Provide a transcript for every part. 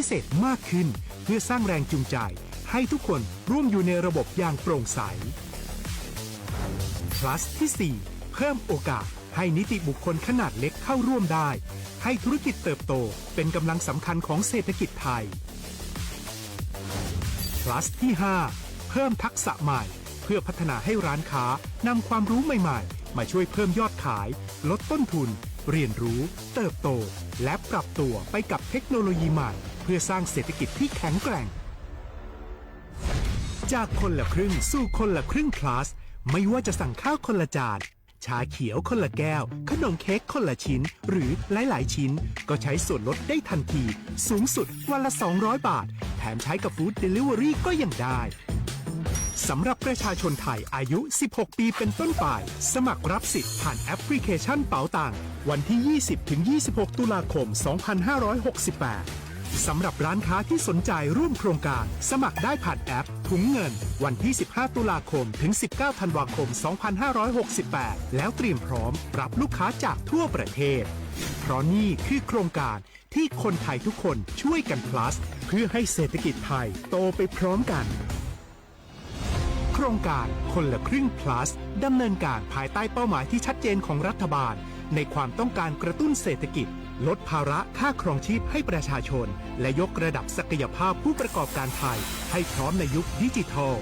พิเศษมากขึ้น เพื่อสร้างแรงจูงใจให้ทุกคนร่วมอยู่ในระบบอย่างโปร่งใส Plus ที่สี่ เพิ่มโอกาสให้นิติบุคคลขนาดเล็กเข้าร่วมได้ ให้ธุรกิจเติบโตเป็นกำลังสำคัญของเศรษฐกิจไทย Plus ที่ห้า เพิ่มทักษะใหม่ เพื่อพัฒนาให้ร้านค้านำความรู้ใหม่ๆ มาช่วยเพิ่มยอดขาย ลดต้นทุน เรียนรู้ เติบโต และปรับตัวไปกับเทคโนโลยีใหม่ เพื่อสร้างเศรษฐกิจที่แข็งแกร่ง จากคนละครึ่งสู่คนละครึ่ง Plus ไม่ว่าจะสั่งข้าวคนละจาน ชาเขียวคนละแก้ว ขนมเค้กคนละชิ้น หรือหลายๆชิ้น ก็ใช้ส่วนลดได้ทันที สูงสุดวันละสองร้อยบาท แถมใช้กับ Food Delivery ก็ยังได้ สำหรับประชาชนไทยอายุสิบหกปีเป็นต้นไป สมัครรับสิทธิ์ผ่านแอปพลิเคชันเป๋าตัง วันที่ยี่สิบถึงยี่สิบหกตุลาคมสองพันห้าร้อยหกสิบแปด สำหรับร้านค้าที่สนใจร่วมโครงการ สมัครได้ผ่านแอปถุงเงิน วันที่สิบห้าตุลาคมถึงสิบเก้าธันวาคมสองพันห้าร้อยหกสิบแปด แล้วเตรียมพร้อมรับลูกค้าจากทั่วประเทศ เพราะนี่คือโครงการที่คนไทยทุกคนช่วยกัน Plus เพื่อให้เศรษฐกิจไทยโตไปพร้อมกัน โครงการคนละครึ่ง Plus ดำเนินการภายใต้เป้าหมายที่ชัดเจนของรัฐบาล ในความต้องการกระตุ้นเศรษฐกิจ ลดภาระค่าครองชีพให้ประชาชน และยกระดับศักยภาพผู้ประกอบการไทย ให้พร้อมในยุคดิจิทัล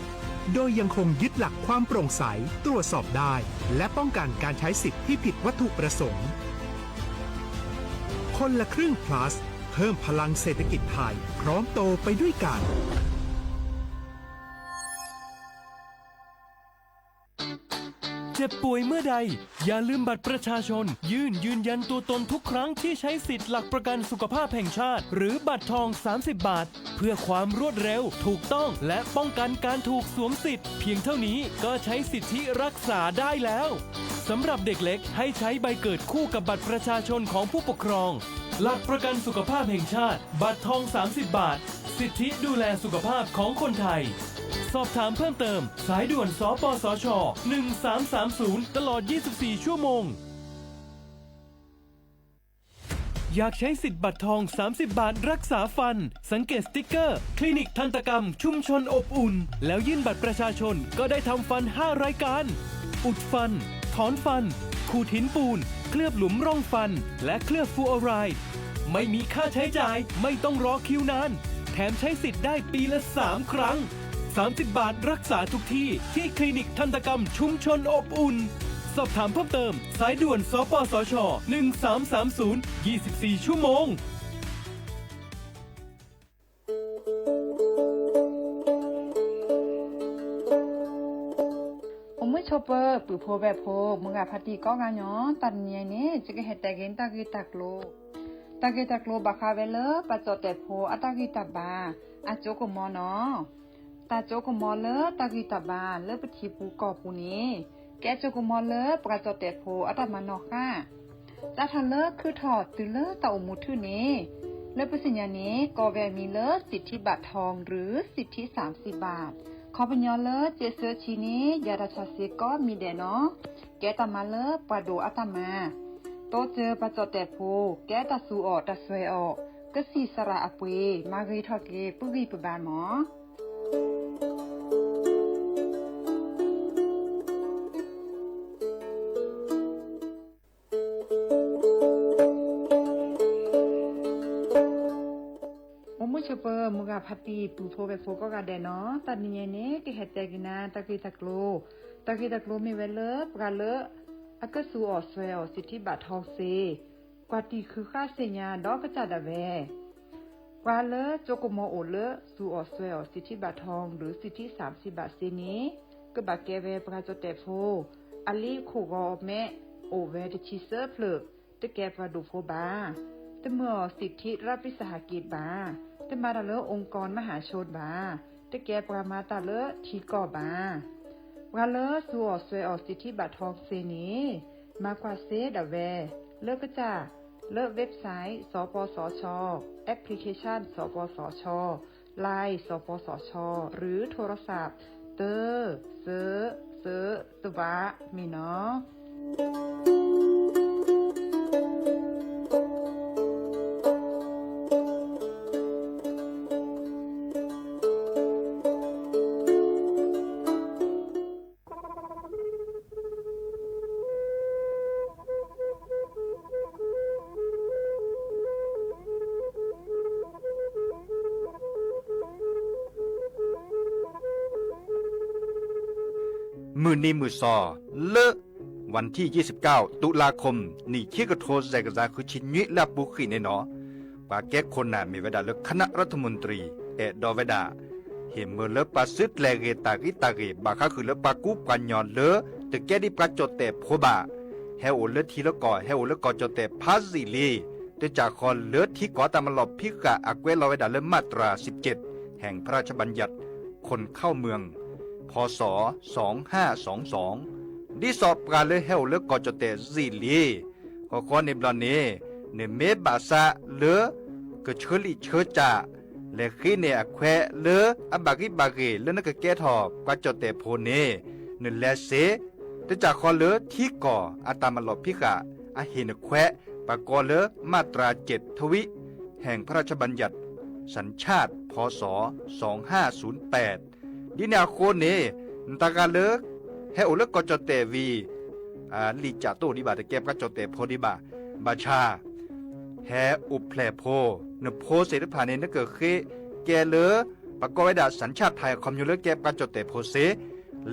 โดยยังคงยึดหลักความโปร่งใส ตรวจสอบได้ และป้องกันการใช้สิทธิ์ที่ผิดวัตถุประสงค์ คนละครึ่ง Plus เพิ่มพลังเศรษฐกิจไทย พร้อมโตไปด้วยกัน เจ็บป่วยเมื่อใด อย่าลืมบัตรประชาชน ยื่นยืนยันตัวตนทุกครั้งที่ใช้สิทธิ์หลักประกันสุขภาพแห่งชาติ หรือบัตรทองสามสิบบาท เพื่อความรวดเร็ว ถูกต้อง และป้องกันการถูกสวมสิทธิ์ เพียงเท่านี้ก็ใช้สิทธิรักษาได้แล้ว สำหรับเด็กเล็กให้ใช้ใบเกิดคู่กับบัตรประชาชนของผู้ปกครอง หลักประกันสุขภาพแห่งชาติ บัตรทองสามสิบบาท สิทธิดูแลสุขภาพของคนไทย สอบถามเพิ่มเติม สายด่วน สปสช หนึ่งสามสามศูนย์ ตลอดยี่สิบสี่ชั่วโมง อยากใช้สิทธิ์บัตรทองสามสิบบาทรักษาฟัน สังเกตสติ๊กเกอร์ คลินิกทันตกรรมชุมชนอบอุ่น แล้วยื่นบัตรประชาชน ก็ได้ทำฟันห้ารายการ อุดฟัน ถอนฟัน ขูดหินปูน เคลือบหลุมร่องฟัน และเคลือบฟลูออไรด์ ไม่มีค่าใช้จ่าย ไม่ต้องรอคิวนาน แถมใช้สิทธิ์ได้ปีละสามครั้ง สามสิบบาทรักษาทุกที่ ที่คลินิกทันตกรรมชุมชนอบอุ่น สอบถามเพิ่มเติม สายด่วน สปสช หนึ่งสามสามศูนย์ ยี่สิบสี่ชั่วโมง အိၣ်မုာ်ဆိးပၢၤ ပုၢ်ဖိဝဲၢ်ဖိ မုၢ်ဂၤဖါတံၢ်ကိးဂၤညီ တၢ်တနံၤအံၤန့ၣ် ယကဟဲတဲက့ၤတၢ်ဂ့ၢ်တၢ်ကျိၤ, တၢ်ဂ့ၢ်တၢ်ကျိၤဘၣ်ဃးဝဲလၢ ပှၤကၠီၣ်တဲာ်ဖိအတၢ်ဂံၢ်တၢ်ဘါ အကၠိကမီၤနီၤ. တၢ်ကၠိကမီၤလၢတၢ်ဂံၢ်တၢ်ဘါလၢပထံပူၤကီၢ်ပူၤန့ၣ် ကဲကၠိကမီၤလၢပှၤကၠီၣ်တဲာ်ဖိအတၢ်မၤနီၣ်ဃၣ် စးထီၣ်လၢခုၣ်ထီၣ်တုၤလၢတၢ်အိၣ်မူထူၣ်န့ၣ် လၢပသ့ၣ်ညါန့ၣ် ကိးဝဲအမံၤလၢ สิทธิบัตรทอง หรือ สิทธิสามสิบบาท ခီပညီလၢ စ့ဆၢဆံန့ၣ် ယၤတၢ်ဆါစ့ကိးမံၤဒဲးနီၤ. ကဲတၢ်မၤလၢပှၤဒိၣ်အတၢ်မၤ တိစၢၤပှၤကၠီၣ်တဲာ်ဖိ ကဲတၢ်သူအီၣ်တၢ်စွဲအီၣ် ကစံၣ်စရၣ်အပှ့ၤ မၤဂ့ၤထီၣ်က့ၤ ပုၢ်ဂံၢ်ပဘါမး. အိၣ်မုာ်ဆိးပၢၤ မုၢ်ဂၤဖါတံၢ် ပုၢ်ဖိဝဲၢ်ဖိကိးဂၤဒဲးနီၤ, တၢ်တနံၤအံၤန့ၣ် ကဟဲတဲက့ၤနၤတၢ်ဂ့ၢ်တၢ်ကျိၤ, တၢ်ဂ့ၢ်တၢ်ကျိၤမ့ၢ်ဝဲလၢ ပှၤလၢ အကသူအီၣ်စွဲအီၣ် สิทธิบัตรทอง စ့ ကွၢ်တံၢ်ဃုာ်ဃာ်သ့ၣ်ညါဒီးကစၢ်ဒၣ်ဝဲ ပှၤလၢကၠိကမီၤအိၣ်လၢ သူအီၣ်စွဲအီၣ် สิทธิบัตรทอง หรือ สิทธิสามสิบบาท စ့န့ၣ် ကဘၣ်ကဲဝဲပှၤကၠီၣ်တဲာ်ဖိ အလံာ်ခိၣ်ဂီၤမဲ အိၣ်ဝဲတဆံသၢဖျၢၣ်, တကဲပှၤဒိၣ်ဖိဘၣ်, တမၢအီၤ สิทธิรัฐวิสาหกิจ ဘၣ်, တမၤတၢ်လၢ องค์กรมหาชน ဘၣ်, တကဲပှၤမၤတၢ်လၢထံကီၢ်ဘၣ်. ပှၤလၢသူအီၣ်စွဲအီၣ် สิทธิบัตรทอง စ့န့ၣ် မၤကွၢ်စ့ဒၣ်ဝဲ လၢကစၢ် လၢ website สปสช application สปสช Line สปสช หรือโทรศัพท์ သၢ သၢ သၢ သၢ ဘၣ် မ့ၢ်နီၤ. မုၢ်နံၤမုၢ်သီ လၢ วันที่ยี่สิบเก้า ตุลาคม နံၣ်ခံကထိ စဲးကစၢ်ဃုဆံနွံလၢအပူၤဃံးန့ၣ်နီၤ, ပှၤကဲခိၣ်နၢ်မ့ၢ်ဝဲဒၣ်လၢ คณะรัฐมนตรี အဲၣ်ဒိးဝဲဒၣ် ဟ့ၣ်မၢလၢပှၤစုကျဲၤဂ့ၤတၢ်ဂံၢ်တၢ်ဂ့ၤ ဘၣ်ဃးဃုာ်လၢပှၤကူပှၤကညီလၢ တကဲဒ်ပှၤကၠီၣ်တဲၣ်ဖိဘၣ်, ဟဲအိၣ်လၢထံလၢကီၢ် ဟဲအိၣ်လၢကီၢ်ကၠီၣ်တဲၣ်ဖးယံာ်လံ, တကးဃီလၢထံကီၢ်တၢ်မၤလီၢ်ဖံးဃာ်အကွဲးလီၤဝဲဒၣ်လၢ มาตราสิบเจ็ด แห่งพระราชบัญญัติ คนเข้าเมือง พ.ศ. สองห้าสองสอง ဒ်သိးပှၤလၢဟဲအိၣ်လၢကီၢ်ကၠီၣ်တဲၣ်ယံာ်လံ ဃီဃီန့ၣ်ဘျီန့ၣ် နမ့ၢ်ဘၣ်ဆၣ်လၢ ကဆၢလံာ်ဆၢစၢ် လဲၤဃ့န့ၢ်အခွဲးလၢအဘၣ်ဂံၢ်ဘၣ်ဂ့ၤလၢနကကဲထီၣ်ပှၤကၠီၣ်တဲၣ်ဖိန့ၣ် နလဲၤစ့ တကးဃီလၢထံကီၢ်အတၢ်မၤလီၢ်ဖံးဃာ် အဟ့ၣ်နခွဲး ပှၤကိးလၢ มาตราเจ็ด ทวี แห่งพระราชบัญญัติ สัญชาติ พ.ศ. สองห้าศูนย์แปด ဒ်န့ၣ်အဃိန့ၣ် နတၢ်ဂၤလၢ ဟဲအိၣ်လၢကီၢ်ကၠီၣ်တဲၣ်ဝံၤ လံာ်ကၠၢ်တအိၣ်ဒံးဘၣ် တကဲပှၤကၠီၣ်တဲၣ်ဖိဒံးဘၣ်, ဘၣ်ဆၣ် ဟဲအိၣ်ဖျဲၣ်ဖိ, နဖိသ့ၣ်တဖၣ်န့ၣ် နကဃ့ကဲလၢ ပကိးဝဲဒၣ် สัญชาติไทย အခီပညီလၢကဲပှၤကၠီၣ်တဲၣ်ဖိစ့,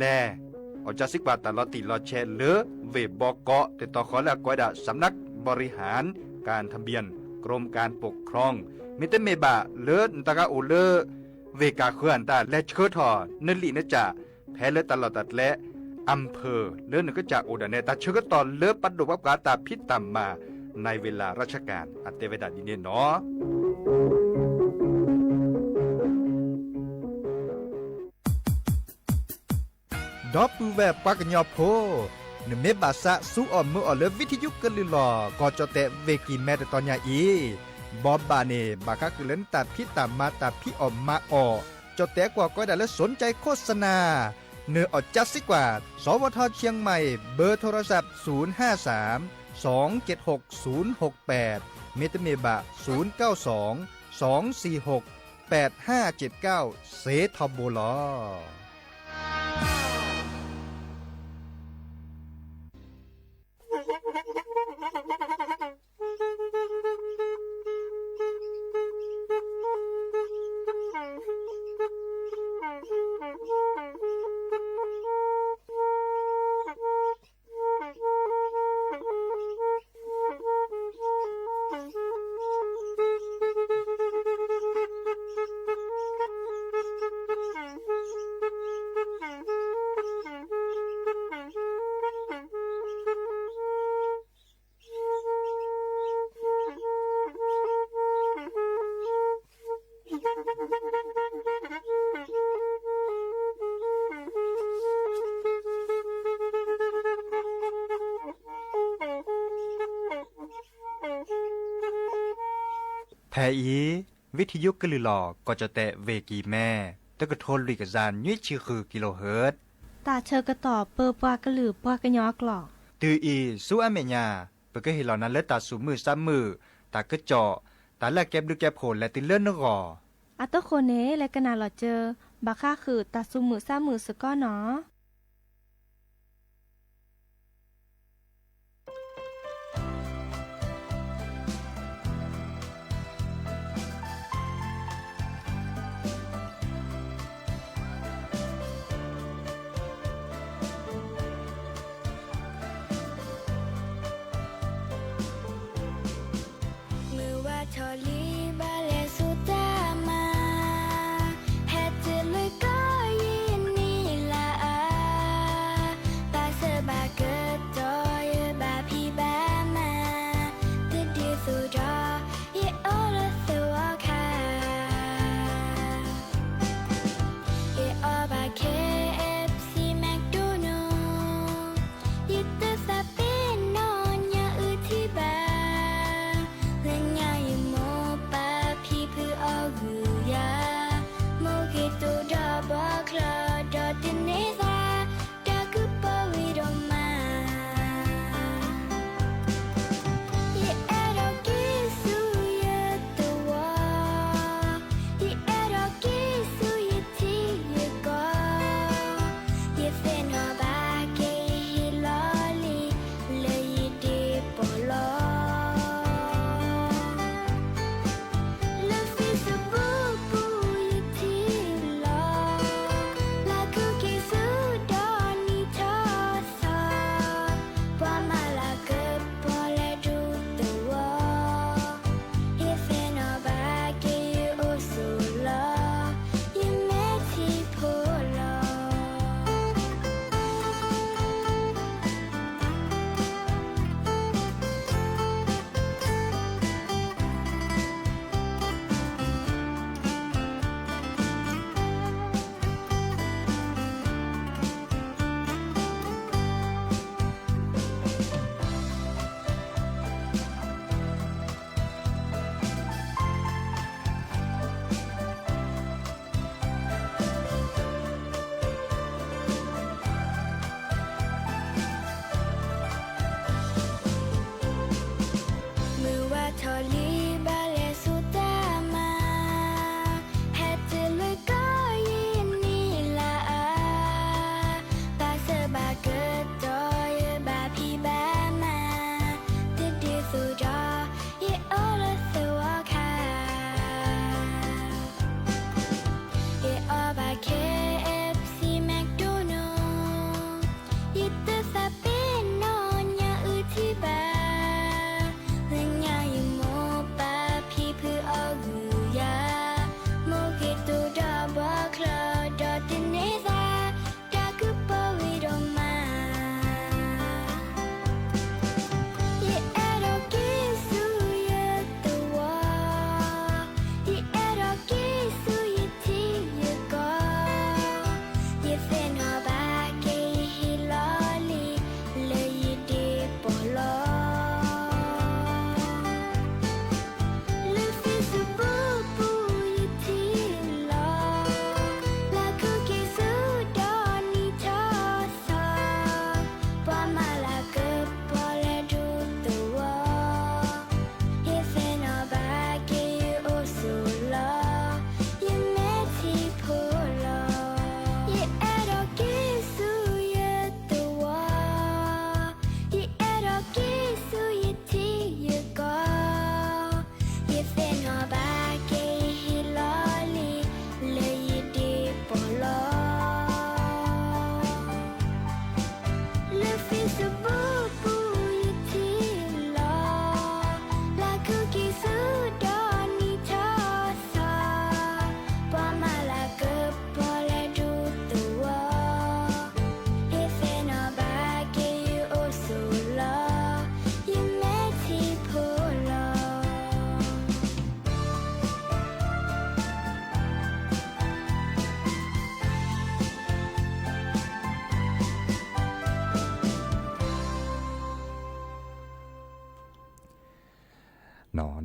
လဲၤ အီၣ်ကၢစံကွၢ်တၢ်လီၤတံၢ်လီၤဆဲးလၢ ဝ့ၢ်ဘီကီး တတီၤဃီလၢအကိးဝဲဒၣ် สำนักบริหารการทะเบียน กรมการปกครอง မ့တမ့ၢ်ဘၣ်လၢနတၢ်ဂၤအိၣ်လၢ ဝ့ၢ်ကၢ်ဃၢၤအတၢ်လဲၤဆှၢထီၣ် နလံာ်နကၠၢ် ဖဲလၢတၢ်လီၢ်တၢ်ကျဲ อำเภอ လၢနကစၢ်အိၣ်ဒၣ်နဲ တၢ်ဆၢကတီၢ်လၢပဒိၣ်ပှၤပှၤတၢ်ဖံးတၢ်မၤ ในเวลาราชการ အတဲဝဲဒၣ်ဒ်န့ၣ်နီၤ. ဒီပုၢ်ဝဲၢ်ပှၤကညီဖိ, နမ့ၢ်ဘၣ်ဆၣ်ဆူအီၣ်မၢအီၣ်လၢ ဝံထယုကလုၢ်လီၢ် ကီၢ်ကၠီၣ်တဲၣ်ဝ့ၢ်ကံၢ်မဲ တတီၤညါအံၤ, ဘီဘၣ်န့ၣ် ဘၣ်ဃးဃုာ်လၢနတၢ်ဖံးတၢ်မၤတၢ်ဖံးအီၣ်မၤအီၣ်, ကၠီၣ်တဲၣ်ကွီၢ်ကိးဝဲဒၣ်လၢ สนใจโฆษณา, နအီၣ်ကၢစံကွၢ် สวท.เชียงใหม่ เบอร์โทรศัพท์ ศูนย์ห้าสาม สองเจ็ดหก ศูนย์หกแปด မ့တမ့ၢ်ဘၣ် ศูนย์เก้าสอง สองสี่หก แปดห้าเจ็ดเก้า စ့ထီဘိလီၤ. ဖဲအံၤ ဝံထယုကလုၢ်လီၢ် ကီၢ်ကၠီၣ်တဲၣ်ဝ့ၢ်ကံၢ်မဲ တကထိလွံၢ်ကယၤနွံဆံဃု kilohertz တၢ်ဆၢကတီၢ်ပၢပှၤကလုာ်ပှၤကညီအကျိာ်, တုၤအံၤ ဆူအမဲာ်ညါ ပကဟ့ၣ်လီၤနၤလၢတၢ်သူၣ်မုာ်သးမုာ်, တၢ်ကစီၣ်, တၢ်လၢအကဲဘျုးကဲဖှိၣ်လဲၤတုၤလၢနဂီၢ်. အတဃိန့ၣ် လဲၤကနၣ်လီၤစၢၤ ဘၣ်ဃးဃုာ်တၢ်သူၣ်မုာ်သးမုာ်စ့ၢ်ကီးနီၤ. မုၢ်ဝါထီၣ်လံ ဘၣ်လဲၤဆူတၢ်မၤ, ဟဲတ့ၢ်လွံၢ်ကီၢ်ယံၤနံၣ်လါအါ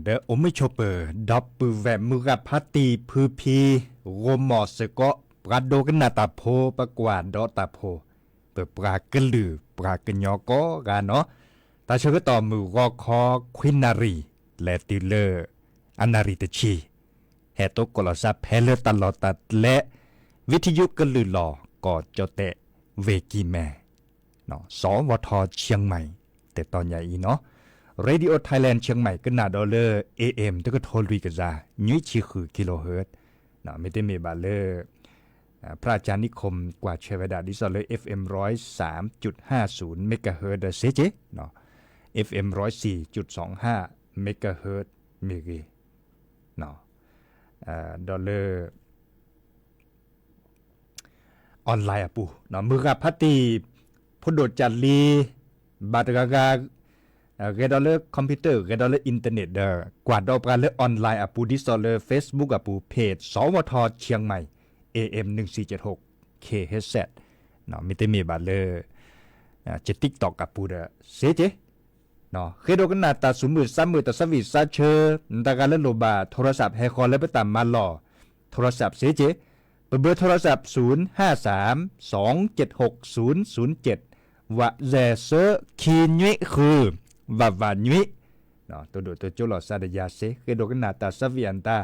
ဒီးအိၣ်မုာ်ဆိးပၢၤ ဒီပုၢ်ဝဲၢ်မုၢ်ဂၤဖးတံၢ်ဖုဖံ ဂီၢ်မီၢ်စ့ၢ်ကီး ပှၤဒိကနၣ်တၢ်ဖိ ပကွၢ်ဒီးတၢ်ဖိ ပပှၤကလုာ်ပှၤကညီကိးဂၤနီၤ, တၢ်ဆၢကတီၢ်မုၢ်ဂီၤခီခွံနၣ်ရံၣ် လဲၤတုၤလၢ အနၣ်ရံၣ်တဆံ ဟဲတိကိးလီၤသးဖဲလၢတၢ်လီၢ်တၢ်ကျဲ ဝံထယုကလုၢ်လီၢ် ကီၢ်ကၠီၣ်တဲၣ် ဝ့ၢ်ကံၢ်မဲ စဝထ ခၠ့ၣ်မၢၣ် တတီၤညါအံၤနီၤ, Radio Thailand ခၠ့ၣ်မၢၣ် ကနၣ်ဒီးလၢ เอเอ็ม တကထိလွံၢ်ကယၤ နွံဆံဃု kilohertz, မ့တမ့ၢ်ဘၣ်လၢ พระอาจารย์นิคม ကွၢ်ဆၢဝဲဒၣ် ဒ်သိးလၢ เอฟเอ็ม ร้อยสามจุดห้าศูนย์ megahertz ဒီးစ့ၢ်ကီး เอฟเอ็ม ร้อยสี่จุดสองห้า megahertz မ့ၢ်ဂ့ၤ ဒီးလၢ online အပူၤ မုၢ်ဂၤဖးတံၢ် ဖိဒိၣ်ကၢ်လံၤ ဘၣ်တဂၤဂၤ ဂဲၤဒီးလၢ computer ဂဲၤဒီးလၢ internet ဒီး ကွၢ်ဒီးပှၤလၢ online အပူၤ ဒ်သိးလၢ Facebook အပူၤ page စဝထ ခၠ့ၣ်မၢၣ် เอเอ็ม หนึ่งสี่เจ็ดหก เคเอชเอส မ့တမ့ၢ်ဘၣ်လၢ က TikTok အပူၤဒီး စ့ၢ်ကီး ဃ့ဒိကနၣ်တၢ်သူၣ်မုာ်သးမုာ် တၢ်ဆၢဝံၣ်သးဆၢ တဂၤလၢလိၣ်ဘၣ် โทรศัพท์ ဟဲဃီၤလၢပတၢ်မၤလီၢ် โทรศัพท์ စ့ၢ်ကီး ပဘၢ โทรศัพท์ ศูนย์ห้าสาม สองเจ็ดหก ศูนย์ศูนย์เจ็ด ဝး ယဲၢ်ဆၢ ခံနွံဃု ဝးဝးနွံ တဒိၣ်တကၠိလီၤစါဒီးယၤစ့ၢ် ဃ့ဒိကနၣ်တၢ်ဆၢဝံၣ်အတၢ်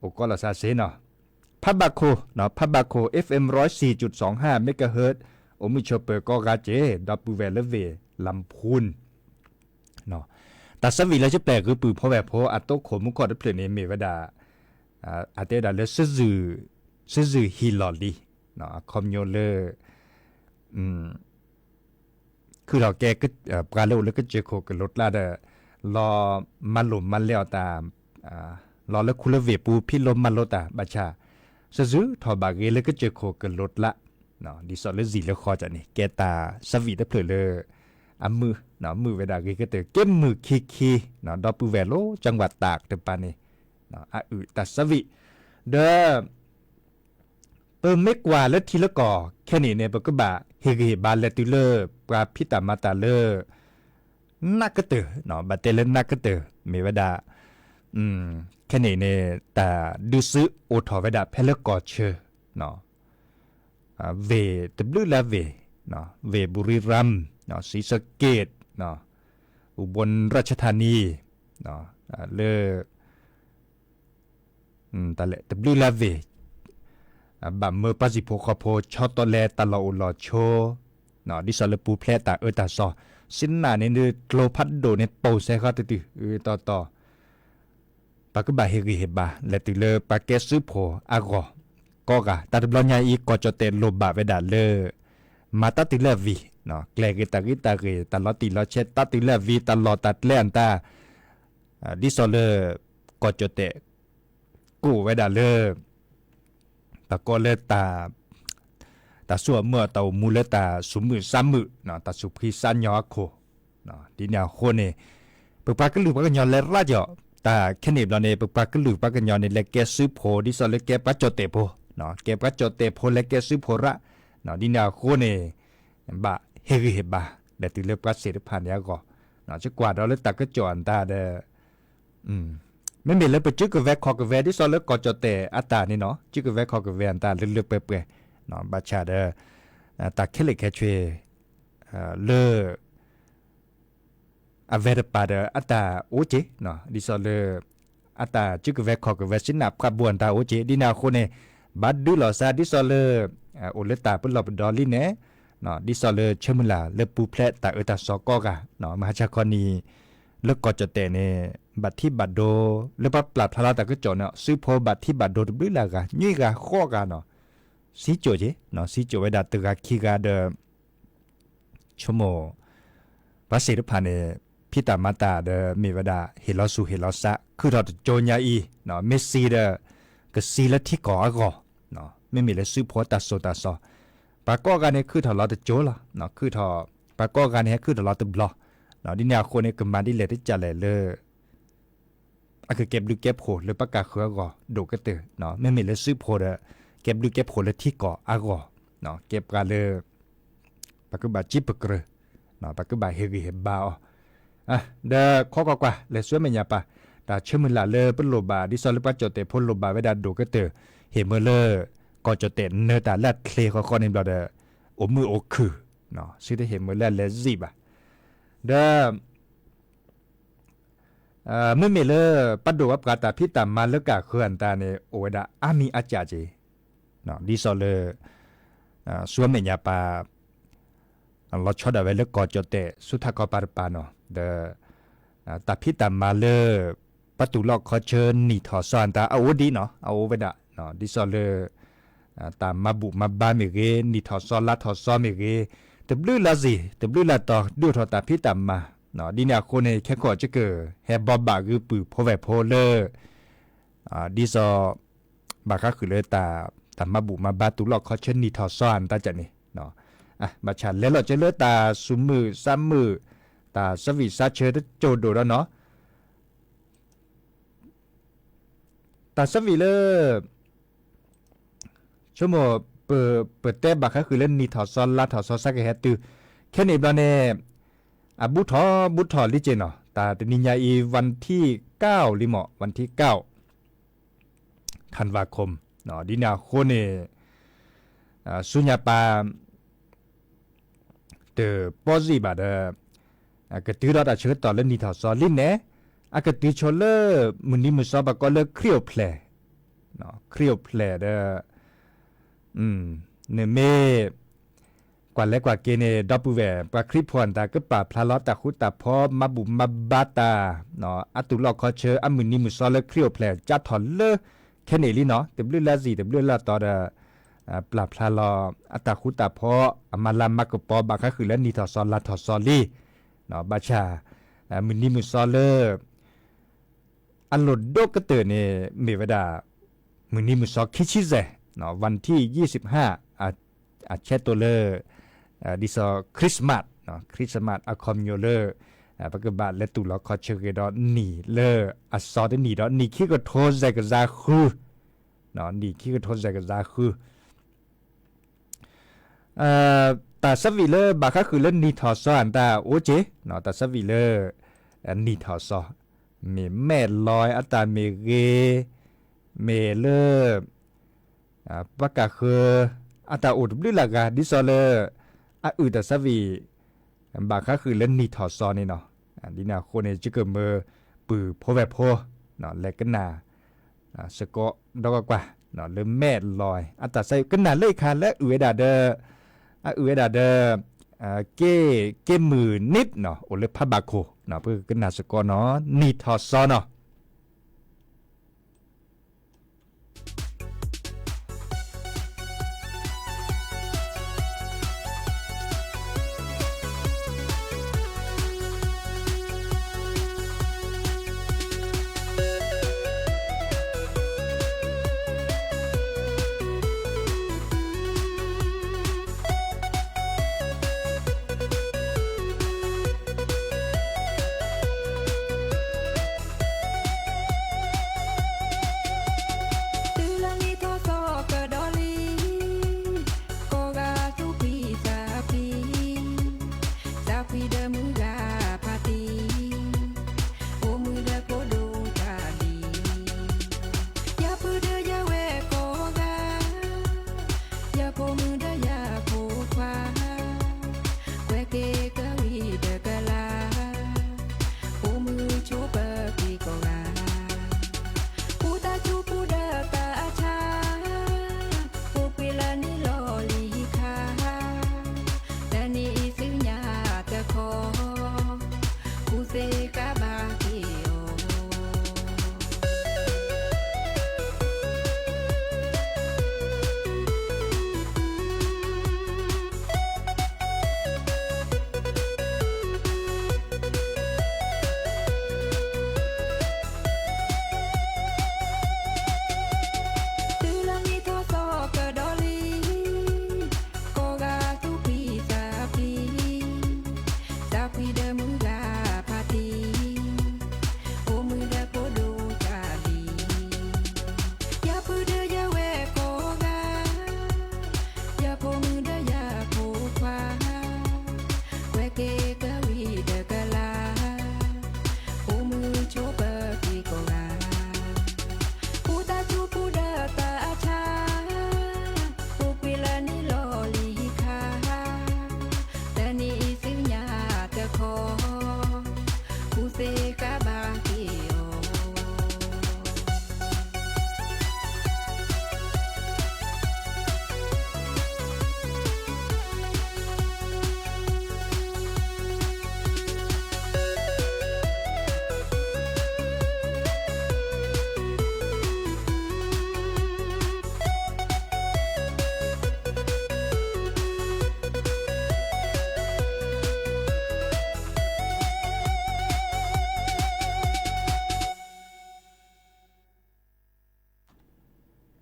အိၣ်ကီးလီၤစါစ့ၢ်နီၤ, ဖးဘးခိၣ် ဖးဘးခိၣ် เอฟเอ็ม ร้อยสี่จุดสองห้า megahertz အိၣ်မုာ်ဆိးပၢၤကိးဂၤစ့ၢ် ဒီပုၢ်ဝဲၢ်လၢဝ့ၢ်လါဖူၣ် တၢ်ဆၢဝံၣ်လၢယပျဲၢ်ဂုၢ်ပုၢ်ဖိဝဲၢ်ဖိအတိခိၣ်မူခိၣ်တဖျၢၣ်န့ၣ် မ့ၢ်ဝဲဒၣ် အတဲဝဲဒၣ်လၢ စုစုဟံၣ်လီၢ်လံၤ အခီပညီလၢ ခုၣ်ထီၣ်ကဲ ပှၤလၢအိၣ်လၢကစၢၢ်ခိၣ်ကလိၤကျါဒီး လီၤမၤလိာ်မၤလဲအီၤတၢ် လီၤလၢခူလၢဝ့ၢ်ပူၤ ဖံးလိမၤလိတၢ်ဘၣ်ဆၣ် စုစုထီၣ်ဘၣ်ဂ့ၤလၢကစၢၢ်ခိၣ်ကလိၤကျါ ဒ်သိးလၢစံၣ်လၢဃီန့ၣ် ကဲတၢ်ဆၢဝံၣ်တဖျၢၣ်လၢ အမုာ် မုာ်ဝဲဒၣ်ဂ့ၤကတၢၢ် ကဲမုာ်ခံခံ ဒီပုၢ်ဝဲၢ်လၢ จังหวัดตาก တပၤန့ၣ် အအုၣ်တၢ်ဆၢဝံၣ် ဒီး ပမ့ၢ်ကွၢ်လၢထံလၢကီၢ်ခဲန့ၣ်န့ၣ် ပကဘၣ်ဟ့ၣ်ဂံၢ်ဟ့ၣ်ဘါလဲၤတုၤလၢ ပှၤဖံးတၢ်မၤတၢ်လၢ နးကတၢၢ် ဘၣ်တဲလၢနးကတၢၢ် မ့ၢ်ဝဲဒၣ် ခဲန့ၣ်န့ၣ် တၢ်ဒုးစုအိၣ်ထီၣ်ဝဲဒၣ်ဖဲလၢကီၢ်ဆၢ ဝ့ၢ်တဘျုးလၢဝ့ၢ် ဝ့ၢ်ဘူရံရၢမ် ศรีสะเกษ อุบลราชธานี လၢ တၢ်လဲၣ်တဘျုးလၢဝ့ၢ် ဘၣ်မၢပှၤဟံၣ်ဖိဃီဖိ ဆီတလဲတၢ်လီၢ်အိၣ်လီၢ်ဆိ ဒ်သိးလၢပူၤဖျဲးတၢ်အၢတၢ်သီ စံနၢ်န့ၣ် ကျိဖးဒိၣ်န့ၣ် ပိာ်စဲဃီတတုၤ အတီတီ ပကဘၣ်ဟ့ၣ်ဂံၢ်ဟ့ၣ်ဘါ လဲၤတုၤလၢပှၤကဲစုဖိအဂီၢ် ကိးဂၤ တၢ်တဘျီညါအံၤ ကီၢ်ကၠီၣ်တဲၣ်လိၣ်ဘၣ်ဝဲဒၣ်လၢ မၤတၢ်တုၤလၢအဝံၤ ကျဲဂ့ၤတၢ်ဂ့ၤတၢ်ဂ့ၤ တၢ်လီၤတံၢ်လီၤဆဲး တၢ်တုၤလၢအဝံၤ တၢ်လီၢ်တၢ်ကျဲအတၢ် ဒ်သိးလၢ ကီၢ်ကၠီၣ်တဲၣ် ကအိၣ်ဝဲဒၣ်လၢ တၢ်ကီလၢ တၢ်ဆိၣ်အမုၢ်အတၢ်အိၣ်မူလၢတၢ်သူၣ်မုာ်သးမုာ် တၢ်သူၣ်ဖှံသးညီအခိၣ် ဒ်န့ၣ်အဃိန့ၣ် ပပှၤကလုာ်ပှၤကညီလဲၤရၣ်ကီး တၢ်ခဲန့ၣ်ဘျီန့ၣ် ပပှၤကလုာ်ပှၤကညီန့ၣ် လဲၤကဲစုဖိ ဒ်သိးလၢကဲပှၤကၠီၣ်တဲၣ်ဖိ ကဲပှၤကၠီၣ်တဲၣ်ဖိလဲၤကဲစုဖိရၣ် ဒ်န့ၣ်အဃိန့ၣ် ဘၣ်ဟ့ၣ်ဂံၢ်ဟ့ၣ်ဘါ လဲၤတုၤလၢပှၤသ့ၣ်တဖၣ်န့ၣ်အဂီၢ် ယကွၢ်ဒီးလၢတၢ်ကစီၣ်အတၢ်ဒီး မ့မ့ၢ်လၢပစုကဝဲၤခီၣ်ကဝဲၤ ဒ်သိးလၢကီၢ်ကၠီၣ်တဲၣ်အတၢ်န့ၣ်နီၤ စုကဝဲၤခီၣ်ကဝဲၤအတၢ်လၢလၢပှဲၤပှဲၤ ဘၣ်ဆၣ်ဒီး တၢ်ခဲလၢာ်ခဲဆ့ လၢ အဝဲတပၤဒီးအတၢ်အိၣ်က့ၤ ဒ်သိးလၢ အတၢ်စုကဝဲၤခီၣ်ကဝဲၤ စံနၢ်ဖးဘိအတၢ်အိၣ်က့ၤ ဒ်န့ၣ်အဃိန့ၣ် ဘၣ်ဒုးလီၤစါဒ်သိးလၢ အိၣ်လၢတၢ်ပလီၢ်ပဒီလံန့ၣ် ဒ်သိးလၢဆၢမုၢ်လၢ်လၢပူၤဖျဲးတၢ်အၢတၢ်သီကိးဂၤ မဟါဆါခီနံၤ လၢကီၢ်ကၠီၣ်တဲၣ်န့ၣ် ဘၣ်ထံးဘၣ်ဒိ လၢပှၤပျၢ်ဖျါလီၤတၢ်ကစီၣ်န့ၣ် စုဖိဘၣ်ထံးဘၣ်ဒိတဘျုးလၢဂၤ နွံဂၤဃိးဂၤနီၤ စံကၠိၣ်က့ၤ စံကၠိၣ်ဝဲဒၣ်တဂၤခံဂၤဒီး ဆိကမိၣ် ပှၤသ့ၣ်တဖၣ်န့ၣ် ဖံးတၢ်မၤတၢ်ဒီးမ့ၢ်ဝဲဒၣ် ဟ့ၣ်လီၤဆူၣ်ဟ့ၣ်လီၤစး ခုၣ်ထီၣ်တကၠိညါအံၤ မ့ၢ်စံးဒီး ကစံးလၢထံကီၢ်အဂီၢ် မ့မ့ၢ်လၢစုဖိတၢ်စိၤတၢ်စီၤ ပှၤကိးဂၤန့ၣ် ခုၣ်ထီၣ်လီၤတကၠိလီၤ ခုၣ်ထီၣ် ပှၤကိးဂၤန့ၣ် ဟဲခုၣ်ထီၣ်လီၤတဘျီ ဒ်န့ၣ်အဃိန့ၣ် ကမၤဒ်လဲၣ်တကးလဲၣ်လၢ အကကဲဘျုးကဲဖှိၣ်လၢပှၤကၤဃၢၤအဂီၢ် ဒိၣ်ကတၢၢ် မ့မ့ၢ်လၢစုဖိဒီး ကဲဘျုးကဲဖှိၣ်လၢထံကီၢ်အဂီၢ် ကဲပှၤလၢ ပကဘၣ်စံးပကြၢး ပကဘၣ်ဟ့ၣ်ဂံၢ်ဟ့ၣ်ဘါအီၤ ဒီးခီကွၢ်ကွၢ် လဲၤဆူမဲာ်ညါပၤ, တၢ်ဆၢမုၢ်လၢ်လၢပလိၣ်ဘၣ် ဒ်သိးလၢပှၤကၠီၣ်တဲာ်ဖိလိၣ်ဘၣ်ဝဲဒၣ်ဒိၣ်ကတၢၢ် ဟ့ၣ်မၢလၢ ကီၢ်ကၠီၣ်တဲာ်နၢၤတၢ်လၢအချ့ဃီဃီန့ၣ်ဘျီဒီး အိၣ်မုာ်အိၣ်ခုၣ်, စံးတဟ့ၣ်မၢလၢအလဲၤစံးဘၣ်, ဒီး မ့မ့ၢ်လၢ ပှၤဒိၣ်ပှၤပှၢ်တၢ်ဖံးတၢ်မၤလၢကၢ်ဃၢၤအတၢ်န့ၣ် အိၣ်ဝဲဒၣ်အါမံၤအါကၢ်က့ၤ, ဒ်သိးလၢ ဆူမဲာ်ညါပၤ လီၤဆီဒၣ်ဝဲလၢကီၢ်ကၠီၣ်တဲာ် ဆူထးခီပၤတပၤနီၤ, ဒီး တၢ်ဖံးတၢ်မၤလၢ ပှၤတူၢ်လိာ်ခီဆၢနံၣ်ထီၣ်စီၤအတၢ်အအိၣ်ဒံးနီၤ, အအိၣ်ဝဲဒၣ်, ဒ်သိးလၢ တၢ်မၤဘူၣ်မၤဘါမ့ၢ်ဂ့ၤ, နံၣ်ထီၣ်စီၤလါထီၣ်စီၤမ့ၢ်ဂ့ၤ, တဘျုးလါစံၣ် တဘျုးလါတီၤ ဒုးအိၣ်ထီၣ်တၢ်ဖံးတၢ်မၤ, ဒ်န့ၣ်အဃိန့ၣ် ခဲခိၣ်ကကၢၢ် ဟဲဘီဘၣ်ဂုာ်ပုၢ်ဖိဝဲၢ်ဖိလၢ ဒ်သိး ဘၣ်ဃါဃုာ်လၢ တၢ်မၤဘူၣ်မၤဘါတူၢ်လိာ်ခီဆၢနံၣ်ထီၣ်စီၤအတၢ်န့ၣ်, ဘၣ်ဆၣ်လဲၤလီၤက့ၤလၢတၢ်ဆူးမုၢ်ဆါမုၢ်, တၢ်ဆၢဝံၣ်ဆါဆၢတစိၤဒိၣ်ဒီးနီၤ, တၢ်ဆၢဝံၣ်လၢ ဆိကမိၣ် ပတဲဘၣ်ဃါဃုာ်လၢနံၣ်ထီၣ်စီၤလါထီၣ်စီၤ စးကဟဲတုၤ, ခဲန့ၣ်ဘျီန့ၣ် အဘူးထီၣ်ဘူးထီၣ်လံက့ၤနီၤ, တၢ်တနံၤညါအံၤ วันที่เก้า လံမး วันที่เก้า ธันวาคม ဒ်န့ၣ်အဃိန့ၣ် ဆူညါပၤ တပီၢ်စံၣ်ဘၣ်ဒီး ကတုၤဒီးတၢ်ဆၢကတီၢ်လၢနံၣ်ထီၣ်စီၤလံန့ၣ်, အကတုၤဆိလၢ မုၢ်နံၤမုၢ်စီၤပှၤကိးလၢခရံာ်အိၣ်ဖျဲၣ်, ခရံာ်အိၣ်ဖျဲၣ်ဒီး နမ့ၢ် ကွၢ်လဲၤကွၢ်က့ၤန့ၣ် ဒီပုၢ်ဝဲၢ် ပှၤခရံာ်ဖိအတၢ်ကပာ်ဖျါလီၤတၢ်ဃူတၢ်ဖိး မၤဘူၣ်မၤဘါတၢ် အတူၢ်လိာ်ခီဆၢ အမုၢ်နံၤမုၢ်စီၤလၢခရံာ်အိၣ်ဖျဲၣ် ကၢ်ထီၣ်လၢ ခဲန့ၣ်လံနီၤ, တဘျုးလါစံၣ် တဘျုးလါတီၤဒီး ပာ်ဖျါလီၤ အတၢ်ဃူတၢ်ဖိး အမၤလၤမၤကပီၤ ဘၣ်ဃါဃုာ်လၢနံၣ်ထီၣ်စီၤလါထီၣ်စီၤလံ, ဘၣ်ဆၣ် မုၢ်နံၤမုၢ်စီၤလၢ အလိၣ်ဒိၣ်ကတၢၢ်န့ၣ် မ့ၢ်ဝဲဒၣ် မုၢ်နံၤမုၢ်စီၤခံဆံယဲၢ်, วันที่ยี่สิบห้า အဆဲးတိၢ်လၢ ဒ်သိး Christmas, Christmas အခီပညီလၢ ပကဘၣ်လဲၤတူၢ်လိာ်ခီဆၢက့ၤဒီးနံၣ်လၢအစီၤတနံၣ်ဒီး နံၣ်ခံကထိယဲၢ်ကယၤဃု, နံၣ်ခံကထိယဲၢ်ကယၤဃု တၢ်ဆၢဝံၣ်လၢဘၣ်ဃါဃုာ်လၢနံၣ်ထီၣ်စီၤအတၢ်အိၣ်က့ၤ, တၢ်ဆၢဝံၣ်လၢ နံၣ်ထီၣ်စီၤ, မ့ၢ်မဲၢ်လီၤအတၢ်မ့ၢ်ဂ့ၤ, မ့ၢ်လၢ ပှၤကၢ်ဃၢၤ အတၢ်အိၣ်တဘျုးလၢ်ဂၤ ဒ်သိးလၢ အအုၣ်တၢ်ဆၢဝံၣ် ဘၣ်ဃါဃုာ်လၢနံၣ်ထီၣ်စီၤန့ၣ်နီၤ, ဒ်န့ၣ်အဃိန့ၣ် ယကမၢပုၢ်ဖိဝဲၢ်ဖိ လဲၤကနၣ် စ့ၢ်ကီးဒီးကွၢ်ကွၢ် လၢမဲၢ်လီၤ အတၢ်ဆၢဝံၣ် ကနၣ်လၢအံၤခါလၢအုၣ်ဝဲဒၣ်ဒီး အအုၣ်ဝဲဒၣ်ဒီး က့ က့မုၢ်နံး အိၣ်လၢဖးဘၣ်ခိၣ် ပကကနၣ်စ့ၢ်ကီးနီၤ နံၣ်ထီၣ်စီၤနီၤ.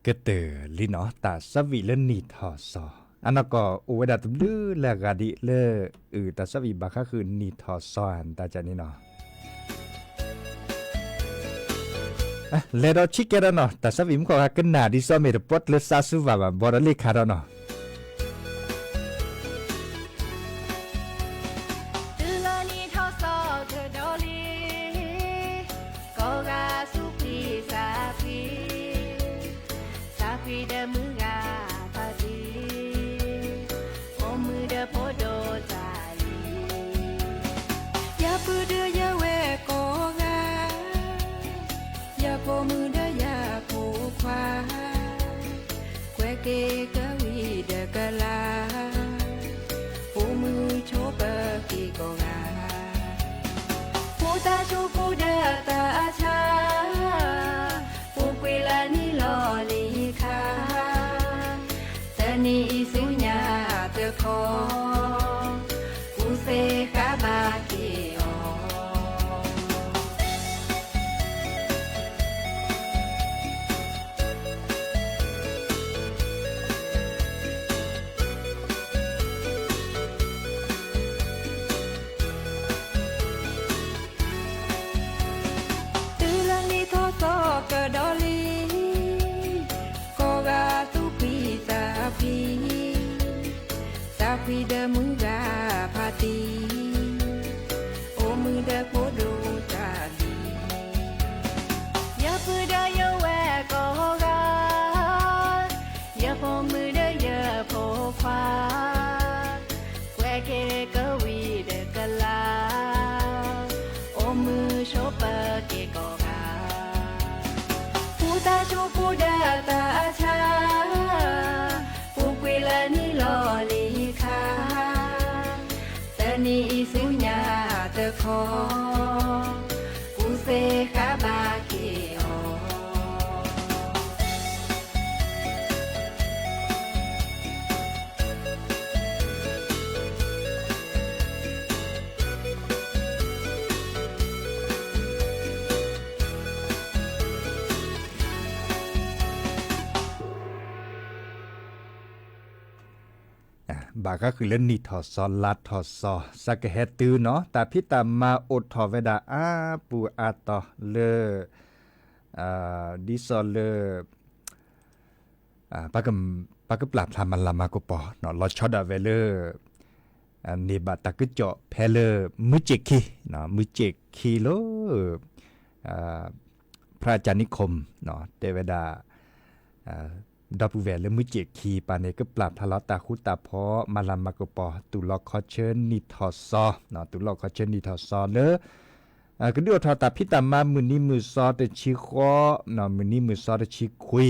ကတၢၢ်လံနီၤ တၢ်ဆၢဝံၤလၢနံၣ်ထီၣ်စီၤ အနီၢ်ကီၢ်အိၣ်ဝဲဒၣ်တဘျုးလၢအဂၤဒ်လၢ အုၣ်တၢ်ဆၢဝံၤဘၣ်ဃးဃုာ်နံၣ်ထီၣ်စီၤတၢ်ကၢ်န့ၣ်နီၤ လဲၤဒီးဆံးကဲဒီးနီၤ တၢ်ဆၢဝံၤမုၢ်ခီၣ်ဂၤကနၣ်ဒ်စီမ့ၢ်တပီၣ်ကျၢၤစးဆူဘၣ်ဘၣ် ဘီဒီးလ့ၣ်ခါဒီးနီၤ တုၤလီၤနံၣ်ထီၣ်စီၤကဒီးလံ ကိးဂၤစူးကွံာ်စးကွံာ် စးကွံာ်ဒီးမုၢ်ဂၤဖးတံၢ် အိၣ်မုာ်ဒီးဖိဒိၣ်တၢ်လံ ယပုၢ်ဒီးယဝဲၢ်ကိးဂၤ ယဖိမုၣ်ဒီးယဖိခွါ ကွဲးက့ၤကဝံၤဒီးကလၤ အိၣ်မုာ်ဆိးပၢၤက့ၤကိးဂၤ ဖိသၣ်ဆိဖိဒီးသးဆါ ပူၤကွံာ်လၢနံၣ်လီၤလံၤခါ တနံၤအံၤဆူညါတခီ ကူစ့ဃာ်ဘၣ်က့ၤအီၤ တုၤလၢနံၣ်ထီၣ်စီၤကဒီးလံ ကိးဂၤသူၣ်ဖှံသးဖှံ သးဖှံဒီးမုၢ်ဂၤဖးတံၢ် အိၣ်မုာ်ဒီးဖိဒိၣ်တၢ်လံ ယပုၢ်ဒီးယဝဲၢ်ကိးဂၤ ယဖိမုၣ်ဒီးယဖိခွါ ကွဲးက့ၤကဝံၤဒီးကလၤ အိၣ်မုာ်ဆိးပၢၤက့ၤကိးဂၤ ဖိသၣ်ဆိဖိဒီးသးဆါ ပူၤကွံာ်လၢနံၣ်လီၤလံၤခါ တနံၤအံၤဆူညါတခီ ကူစ့ဃာ်ဘၣ်က့ၤအီၤ ဘၣ်ဃးဃုာ်လၢနံၣ်ထီၣ်စီၤလါထီၣ်စီၤ စးကဟဲတုၤနီၤ တၢ်ဖံးတၢ်မၤအိၣ်ထီၣ်ဝဲဒၣ်အါပူၤအါတီၤလၢ ဒ်သိးလၢ ပကပျၢ်ဖျါမၤလၤမၤကပီၤ လီၤဆီဒၣ်ဝဲလၢ န့ၢ်ဘၣ်တၢ်ကစီၣ်ဖဲလၢ မုၢ်စ့ၣ်ခံ မုၢ်စ့ၣ်ခံလၢ ဖရၣ်ကၠၣ်နံခိမ် တဲဝဲဒၣ် ဒီပုၢ်ဝဲၢ်လၢမုၢ်စ့ၣ်ခံပၤန့ၣ် ကပျၢ်ဖျါလီၤတၢ်ဃူတၢ်ဖိး မၤလၤမၤကပီၤ တူၢ်လိာ်ခီဆၢနံၣ်ထီၣ်စီၤ တူၢ်လိာ်ခီဆၢနံၣ်ထီၣ်စီၤလၢ ကဒုးအိၣ်ထီၣ်တၢ်ဖံးတၢ်မၤမုၢ်နံၤမုၢ်သီတဆံဃီ မုၢ်နံၤမုၢ်သီတဆံခွံ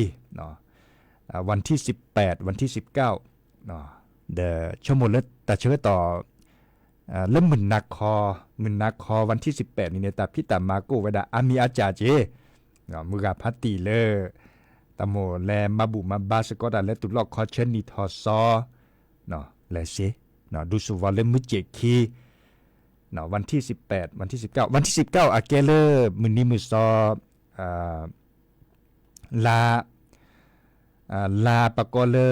วันที่สิบแปด วันที่สิบเก้า ဒီးဆိကမိၣ်လၢတၢ်ဆၢကတီၢ် လၢမုၢ်နၤခီ မုၢ်နၤခီ วันที่สิบแปด န့ၣ်န့ၣ် တၢ်ဖံးတၢ်မၤကအိၣ်ဝဲဒၣ်အါမံၤအါစှၤက့ၤ မုၢ်ဂၤဖးတံၢ်လၢ တၢ်မိၣ်လဲၤမၤဘူၣ်မၤဘါစ့ၢ်ကီးတၢ်လၢတူၢ်လိာ်ခီဆၢနံၣ်ထီၣ်စီၤ လဲၤစ့ ဒူစူၣ်ဝီၤလၢမုၢ်စ့ၣ်ခံ วันที่สิบแปด วันที่สิบเก้า วันที่สิบเก้า အကဲလၢ မုၢ်နံၤမုၢ်သီ လါ လါပကိးလၢ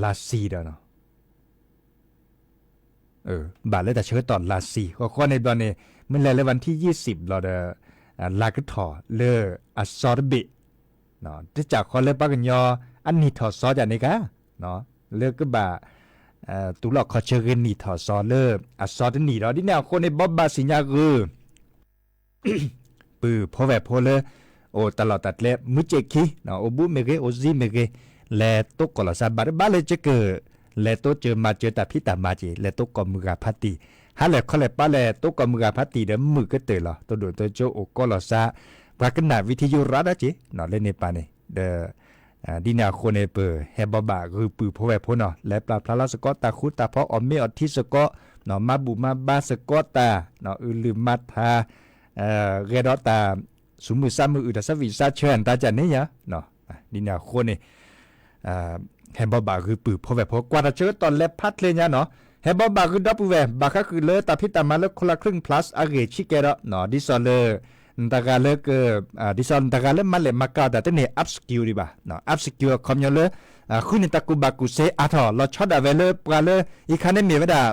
လါဆံဒီး ဘၣ်လၢတၢ်ဆၢကတီၢ်လါဆံ ဃီဃီန့ၣ်ဘျီန့ၣ် မ့ၢ်လဲၤလၢ วันที่ยี่สิบ ဘျီဒီး လါကထီၣ်လၢအစီတဘ့ၣ် တစးဃီလၢပှၤကညီအနံၣ်ထီၣ်စီၤဒ်န့ၣ်ခါ လၢကဘၣ် တူၢ်လိာ်ခီဆၢဂ့ၤနံၣ်ထီၣ်စီၤလၢအစီတနံၣ်ဒီး ဒ်န့ၣ်အဃိန့ၣ် ဘိးဘၣ်စံၣ်ညါဂုာ် ပုၢ်ဖိဝဲၢ်ဖိလၢ အိၣ်တၢ်လီၢ်တၢ်ကျဲ မုၢ်စ့ၣ်ခံ အိၣ်ဘူးမ့ၢ်ဂ့ၤ အိၣ်စံမ့ၢ်ဂ့ၤ လဲၤတိကိၢ်လီၤစၢ် ဘၣ်တဘၣ်လၢကက လဲၤတိစၢၤမၤစၢၤတၢ်ဖံးတၢ်မၤက့ၤ လဲၤတိကိၢ်မုၢ်ဂၤဖးတံၢ် ဟါလဲၤခီလဲၤပၢ်လဲၤတိကိၢ်မုၢ်ဂၤဖးတံၢ်ဒီးမုာ်ကတၢၢ်လီၤ တိၢ်ဒိၣ်တိၢ်ကၠိအိၣ်ကိၢ်လီၤစၢ် ပှၤကနၣ်ဝံထံယိရးဒၣ်က့ၤ လၢန့ၣ်ပၤန့ၣ် ဒီး ဒ်န့ၣ်အဃိန့ၣ် ပဟဲဘိးဘၣ်ဂုာ်ပုၢ်ဖိဝဲၢ်ဖိနီၤ လဲၤပျၢ်ဖျါလီၤစ့ၢ်ကီးတၢ်ဃူတၢ်ဖိး အီၣ်မ့ၤအီထံစ့ၢ်ကီး မၤဘူၣ်မၤဘါစ့ၢ်ကီးတၢ် အုၣ်လုၢ်မၤထါ ဂဲၤဒီးတၢ် ဆူမုၢ်ဆါမုၢ်အုၣ်တၢ်ဆၢဝံၣ်ဆါဆၢတၢ်ကၢ်န့ၣ်ယါ ဒ်န့ၣ်အဃိန့ၣ် ဟဲဘိးဘၣ်ဂုာ်ပုၢ်ဖိဝဲၢ်ဖိ ကွၢ်တၢ်ဆၢကတီၢ်လဲၤဖးချ့ညါနီၤ ဟဲဘိးဘၣ်ဂုာ်ဒီပုၢ်ဝဲၢ် ဘၣ်ဃးဃုာ်လၢတၢ်ဖံးတၢ်မၤလၢ คนละครึ่ง plus အဂ့ၢ်ဆံးကဲဒီး ဒ်သိးလၢ တဂၤလၢ ဒ်သိးနတဂၤလၢမၤလဲၣ်မၤကၤအီၣ်တၢ်တန့ၢ် upskill ဒံးဘၣ်, upskill အခီပညီလၢ ဃုန့ၢ်တၢ်ကူၣ်ဘၣ်ကူၣ်သ့အါထီၣ် လီၤဆီဒၣ်ဝဲလၢပှၤလၢ အံၤခါန့ၣ်မ့ၢ်ဝဲဒၣ်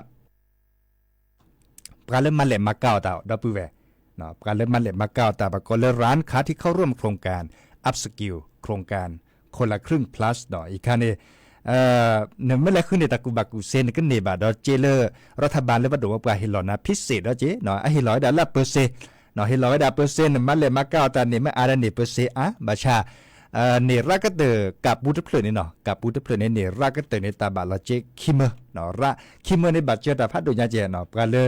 ပှၤလၢမၤလဲၣ်မၤကၤအီၣ်တၢ်ဒီပုၢ်ဝဲၢ်, ပှၤလၢမၤလဲၣ်မၤကၤအီၣ်တၢ် ပကိးလၢ ร้านค้าที่เข้าร่วมโครงการ upskill โครงการ คนละครึ่ง plus ဒီး အံၤခါန့ၣ် နမ့ၢ်လဲၤဃုန့ၢ်တၢ်ကူၣ်ဘၣ်ကူၣ်သ့ နကန့ၢ်ဘၣ်ဒီးက့လၢ รัฐบาล လၢပဒိၣ်ပှၤဟ့ၣ်လီၤနၤ พิเศษ ဒီးက့, အဟ့ၣ်လီၤဝဲဒၣ်လၢအပၢၤစ့, ဟ့ၣ်လီၤဝဲဒၣ်ပၢၤစ့ နမၤလဲၣ်မၤကၤအီၣ်တၢ်န့ၣ် မ့ၢ်အါဒၣ်န့ၢ်ပၢၤစ့အါ, ဘၣ်ဆၣ် န့ၢ်ရးကတၢၢ်ကးပူတဖျၢၣ်န့ၣ်နီၤ, ကးပူတဖျၢၣ်န့ၣ် န့ၢ်ရးကတၢၢ်န့ၣ် တၢ်ဘၣ်လီၤက့ခံမၢ, ခံမၢန့ၣ်ဘၣ်စၢၤတၢ်ဖးဒိၣ်ညါကဲနီၤ, ပှၤလၢ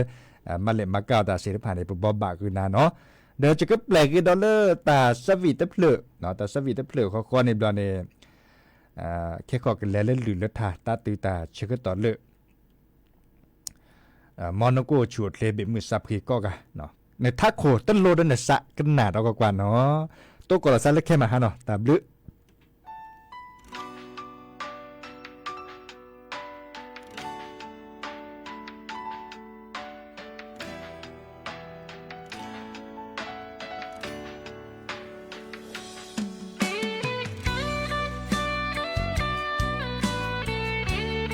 မၤလဲၣ်မၤကၤအီၣ်တၢ်သ့ၣ်တဖၣ်န့ၣ် ပဘိးဘၣ်ဃုာ်နၤနီၤ, ဒီးယကပျဲၢ်က့ၤဒီးလၢတၢ်ဆၢဝံၣ်တဖျၢၣ်, တၢ်ဆၢဝံၣ်တဖျၢၣ်ဃီဃီန့ၣ်ဘျီန့ၣ် ခဲဃီၣ်ကလဲၤလၢလုၢ်လၢထါ တၢ်တုၤတၢ်ဆၢကတီၢ်လၢ မီနကိၣ်ဆူၣ်အိၣ်ချ့ဘ့ၣ်မုၢ်သးဖှံကိးဂၤ, နထးခိၣ်တလိၤဒီးနသးကနၣ်ဒီးကွၢ်ကွၢ်နီၤ, တိကိၣ်လီၤသးလၢခဲမဟါနီၤ, တၢ်ဘျုး နံၤယၤအံၤလ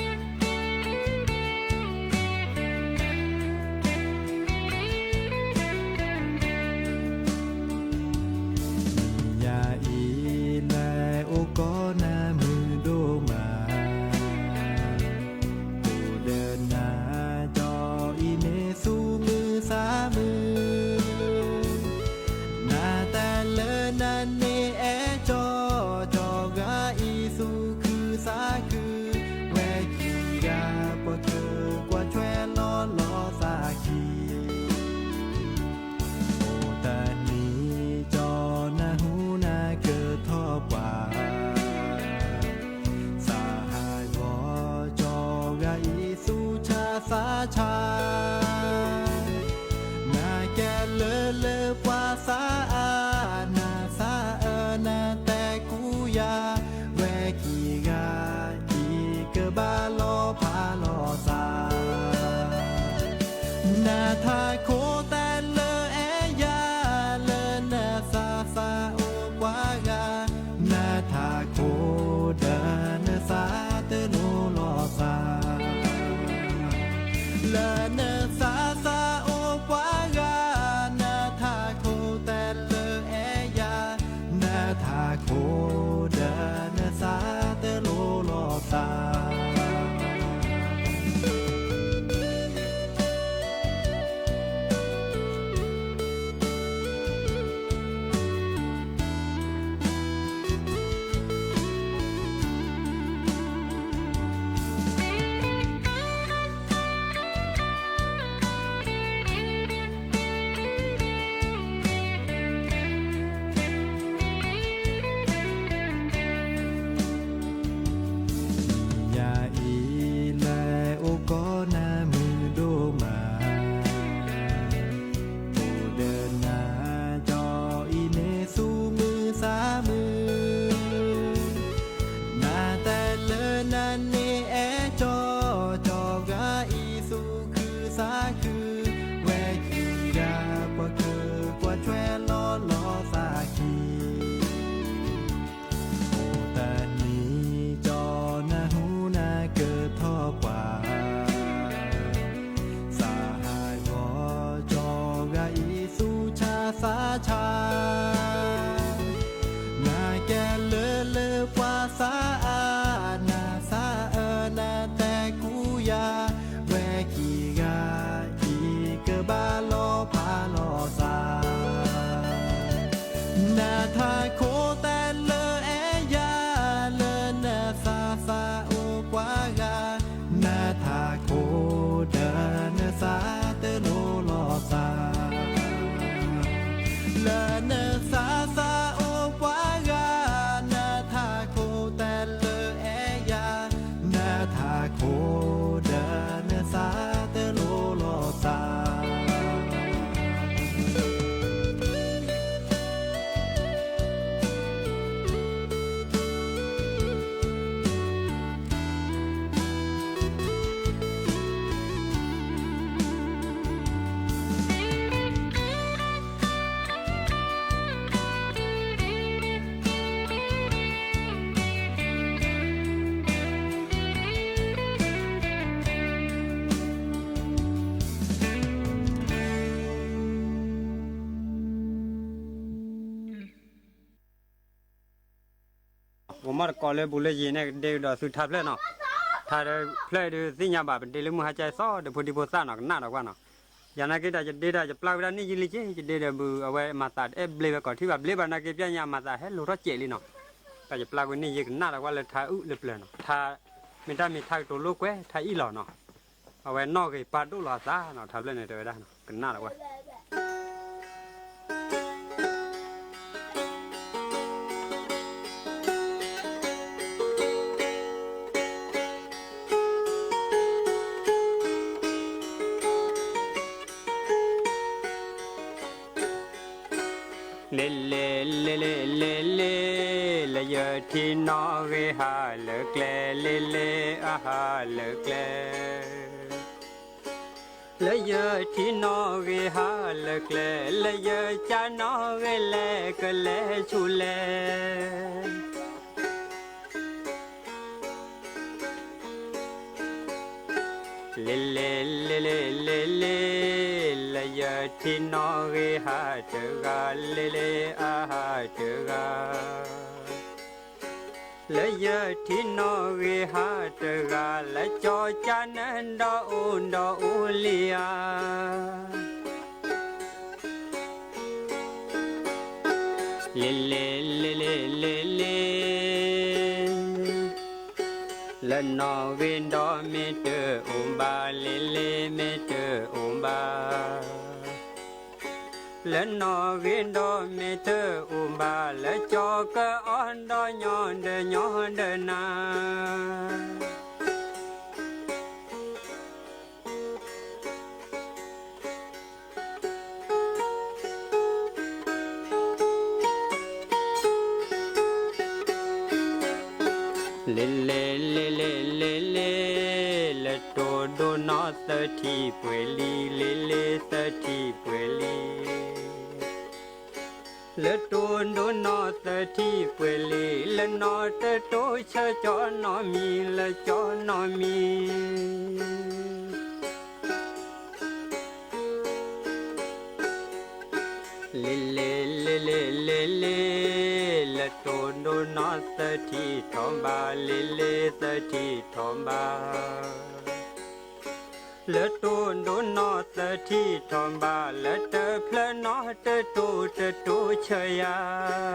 ဲၤအိၣ်ကိးနၤမုာ်ဒိၣ်မး, အိၣ်ဒီးနၤကၠီအံၤမ့ၢ်သူၣ်မုာ်သးမုာ်, နတဲလၢနန့ၣ်အဲၣ်ကၠီ, ကၠီဂၤအံၤသူၣ်ခုသးခု, ဝဲခံဂၤပှၤကကွၢ်ထွဲလီၤလီၤသးခံ အိၣ်တနံၤကၠီနၢ်ဟူနၤကထီၣ်ပှၤ, သးဟးဂီၤကၠီဂၤအံၤ သူၣ်ဆါသးဆါ, နကဲလၢလၢပှၤသးအါ, နသးအၢနတဲကူယၤ, ဝဲခံဂၤအံၤကဘၣ်လီၤဖးလီၤသး နထးခိၣ်တဲလၢအဲၣ်ယၤ, လၢနသးသးအိၣ်ပှၤဂၤ, နထးခိၣ်ဒီးနသးတလိၤလီၤသး, လၢနသးသးအိၣ်ပှၤဂၤ, နထးခိၣ်တဲလၢအဲၣ်ယၤ, နထးခိၣ်ဒီးနသးတလိၤလီၤသး နံၤယၤအံၤလဲၤအိၣ်ကိးနၤမုာ်ဒိၣ်မး, အိၣ်ဒီးနၤကၠီအံၤမ့ၢ်သူၣ်မုာ်သးမုာ်, နတဲလၢနန့ၣ်အဲၣ်ကၠီ, ကၠီဂၤအံၤသူၣ်ခုသးခု, ဝဲခံဂၤပှၤကကွၢ်ထွဲလီၤလီၤသးခံ အိၣ်တနံၤကၠီနၢ်ဟူနၤကထီၣ်ပှၤ, သးဟးဂီၤကၠီဂၤအံၤသူၣ်ဆါသးဆါ, နကဲလၢလၢပှၤသးအါ, နသးအၢနတဲကူယၤ, ဝဲခံဂၤအံၤကဘၣ်လီၤဖးလီၤသး နထးခိၣ်တဲလၢအဲၣ်ယၤ, လၢနသးသးအိၣ်ပှၤဂၤ, နထးခိၣ်ဒီးနသးတလိၤလီၤသး လၢနသးသးအိၣ်ပှၤဂၤ, နထးခိၣ်တဲလၢအဲၣ်ယၤ, နထးခိၣ်ဒီးနသးတလိၤလီၤသး ပမီၢ်တကိးလၢဘူးလၢယံၤန့ၣ် ကဒ့ကဒီးသုထါဖျၢၣ်နီၤ, ထါဖျၢၣ်ဒုးသ့ၣ်ညါဘၣ် ပဒ့လၢမုၢ်ဟါကၠဲသီဒီးဖိဒံဖိသၣ်နီၤ ကနၣ်ဒီးကွၢ်နီၤ, ယၤနာ်က့ဒီးယဒ့ဒီး ယပျၢ်ဝဲဒၣ်န့ၣ်ယံာ်လံက့ ယဒ့ဒီးဘူးအဝဲမၤသးတအဲၣ်ဘျ့ဝဲကိးထံၣ်ဘၣ် ဘျ့ဘၣ်နာ်က့ ပျၢ်ညါမၤသးဟဲလိၤထီၣ်စဲးလံနီၤ, တၢ်ယပျၢ်ကွံာ်န့ၣ်ယကနၣ်ဒီးကွၢ်လၢထါအုၣ်လၢပျၢၤနီၤ, ထါ မ့ၢ်တၢ်မ့ၢ်ထါကတိၤလိာ်ကွဲထါအံၣ်လီၤနီၤ, အဝဲနီၣ်ဂ့ၤပာ်ဒိၣ်လီၤအသးနီၤ ထါဖျၢၣ်န့ၣ်တဲဝဲဒၣ်နီၤ ကနၣ်ဒီးကွၢ် လ့လ့လ့လ့လ့လ့, လၢယထံၣ်နီၣ်ဂ့ၤဟးလၢကျဲ လ့လ့အဟးလၢကျဲ, လၢယထံၣ်နီၣ်ဂ့ၤဟးလၢကျဲ လၢယကၢ်နီၣ်ဂ့ၤလဲၤကလဲၤဆူလဲၣ် လ့လ့လ့လ့လ့လ့, လၢယထံၣ်နီၣ်ဂ့ၤဟးတဂၤ လ့လ့အဟးတဂၤ, လၢယထံၣ်နီၣ်ဂ့ၤဟးတဂၤ လၢကၠီကၢ်နၢဒီးအိၣ်ဒီးအိၣ်လံဧါ လ့လ့လ့လ့လ့လ့, လၢနီၣ်ဂ့ၤဒီးမ့ၢ်တအိၣ်ဘၣ် လ့လ့မ့ၢ်တအိၣ်ဘၣ်, လၢနီၣ်ဂ့ၤဒီးမ့ၢ်တအိၣ်ဘၣ် လၢကၠီကအီၣ်ဒီးညီဒီးညီဒီးနၤ လ့လ့လ့လ့လ့လ့, လၢတိၢ်ဒိၣ်နီၢ်သထံၣ်ပှဲၤလံ လ့လ့သထံၣ်ပှဲၤလံ, လၢတိၢ်ဒိၣ်နီၢ်သထံၣ်ပှဲၤလံ လၢနီၢ်တတိၢ်ဆၢကၠီနီၢ်မံၤ လၢကၠီနီၢ်မံၤ လ့လ့လ့လ့လ့လ့, လၢတိၢ်ဒိၣ်နီၢ်သထံၣ်ထီၣ်ဘး လ့လ့သထံၣ်ထီၣ်ဘး, လၢတိၢ်ဒိၣ်နီၢ်သထံၣ်ထီၣ်ဘး လၢတဖျၢၣ်နီၢ်တတိၢ်တတိၢ်ဆၢယၤ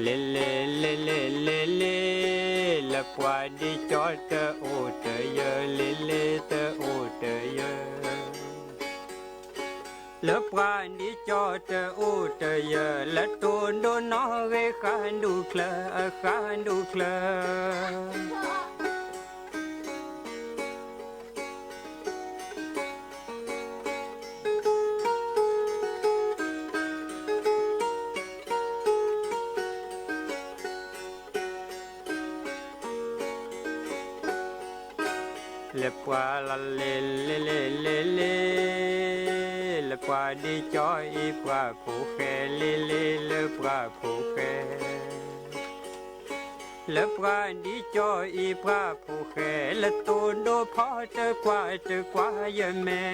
လ့လ့လ့လ့လ့လ့, လၢပှၤဒ်ကၠီတအိၣ်တယၢၤ လ့လ့တအိၣ်တယၢၤ, လၢပှၤဒ်ကၠီတအိၣ်တယၢၤ လၢတိၢ်ဒိၣ်နီၢ်ဂ့ၤဃၣ်ဒူၣ်ချၢ အဃၣ်ဒူၣ်ချၢ လၢပှၤလၢလ့လ့လ့လ့လ့, လၢပှၤဒ်ကၠီအံၤပှၤဖိဃဲ လ့လ့လၢပှၤဖိဃဲ, လၢပှၤဒ်ကၠီအံၤပှၤဖိဃဲ, လၢတိၢ်ဒိၣ်ဖီတကွၢ်တကွၢ်ယမဲ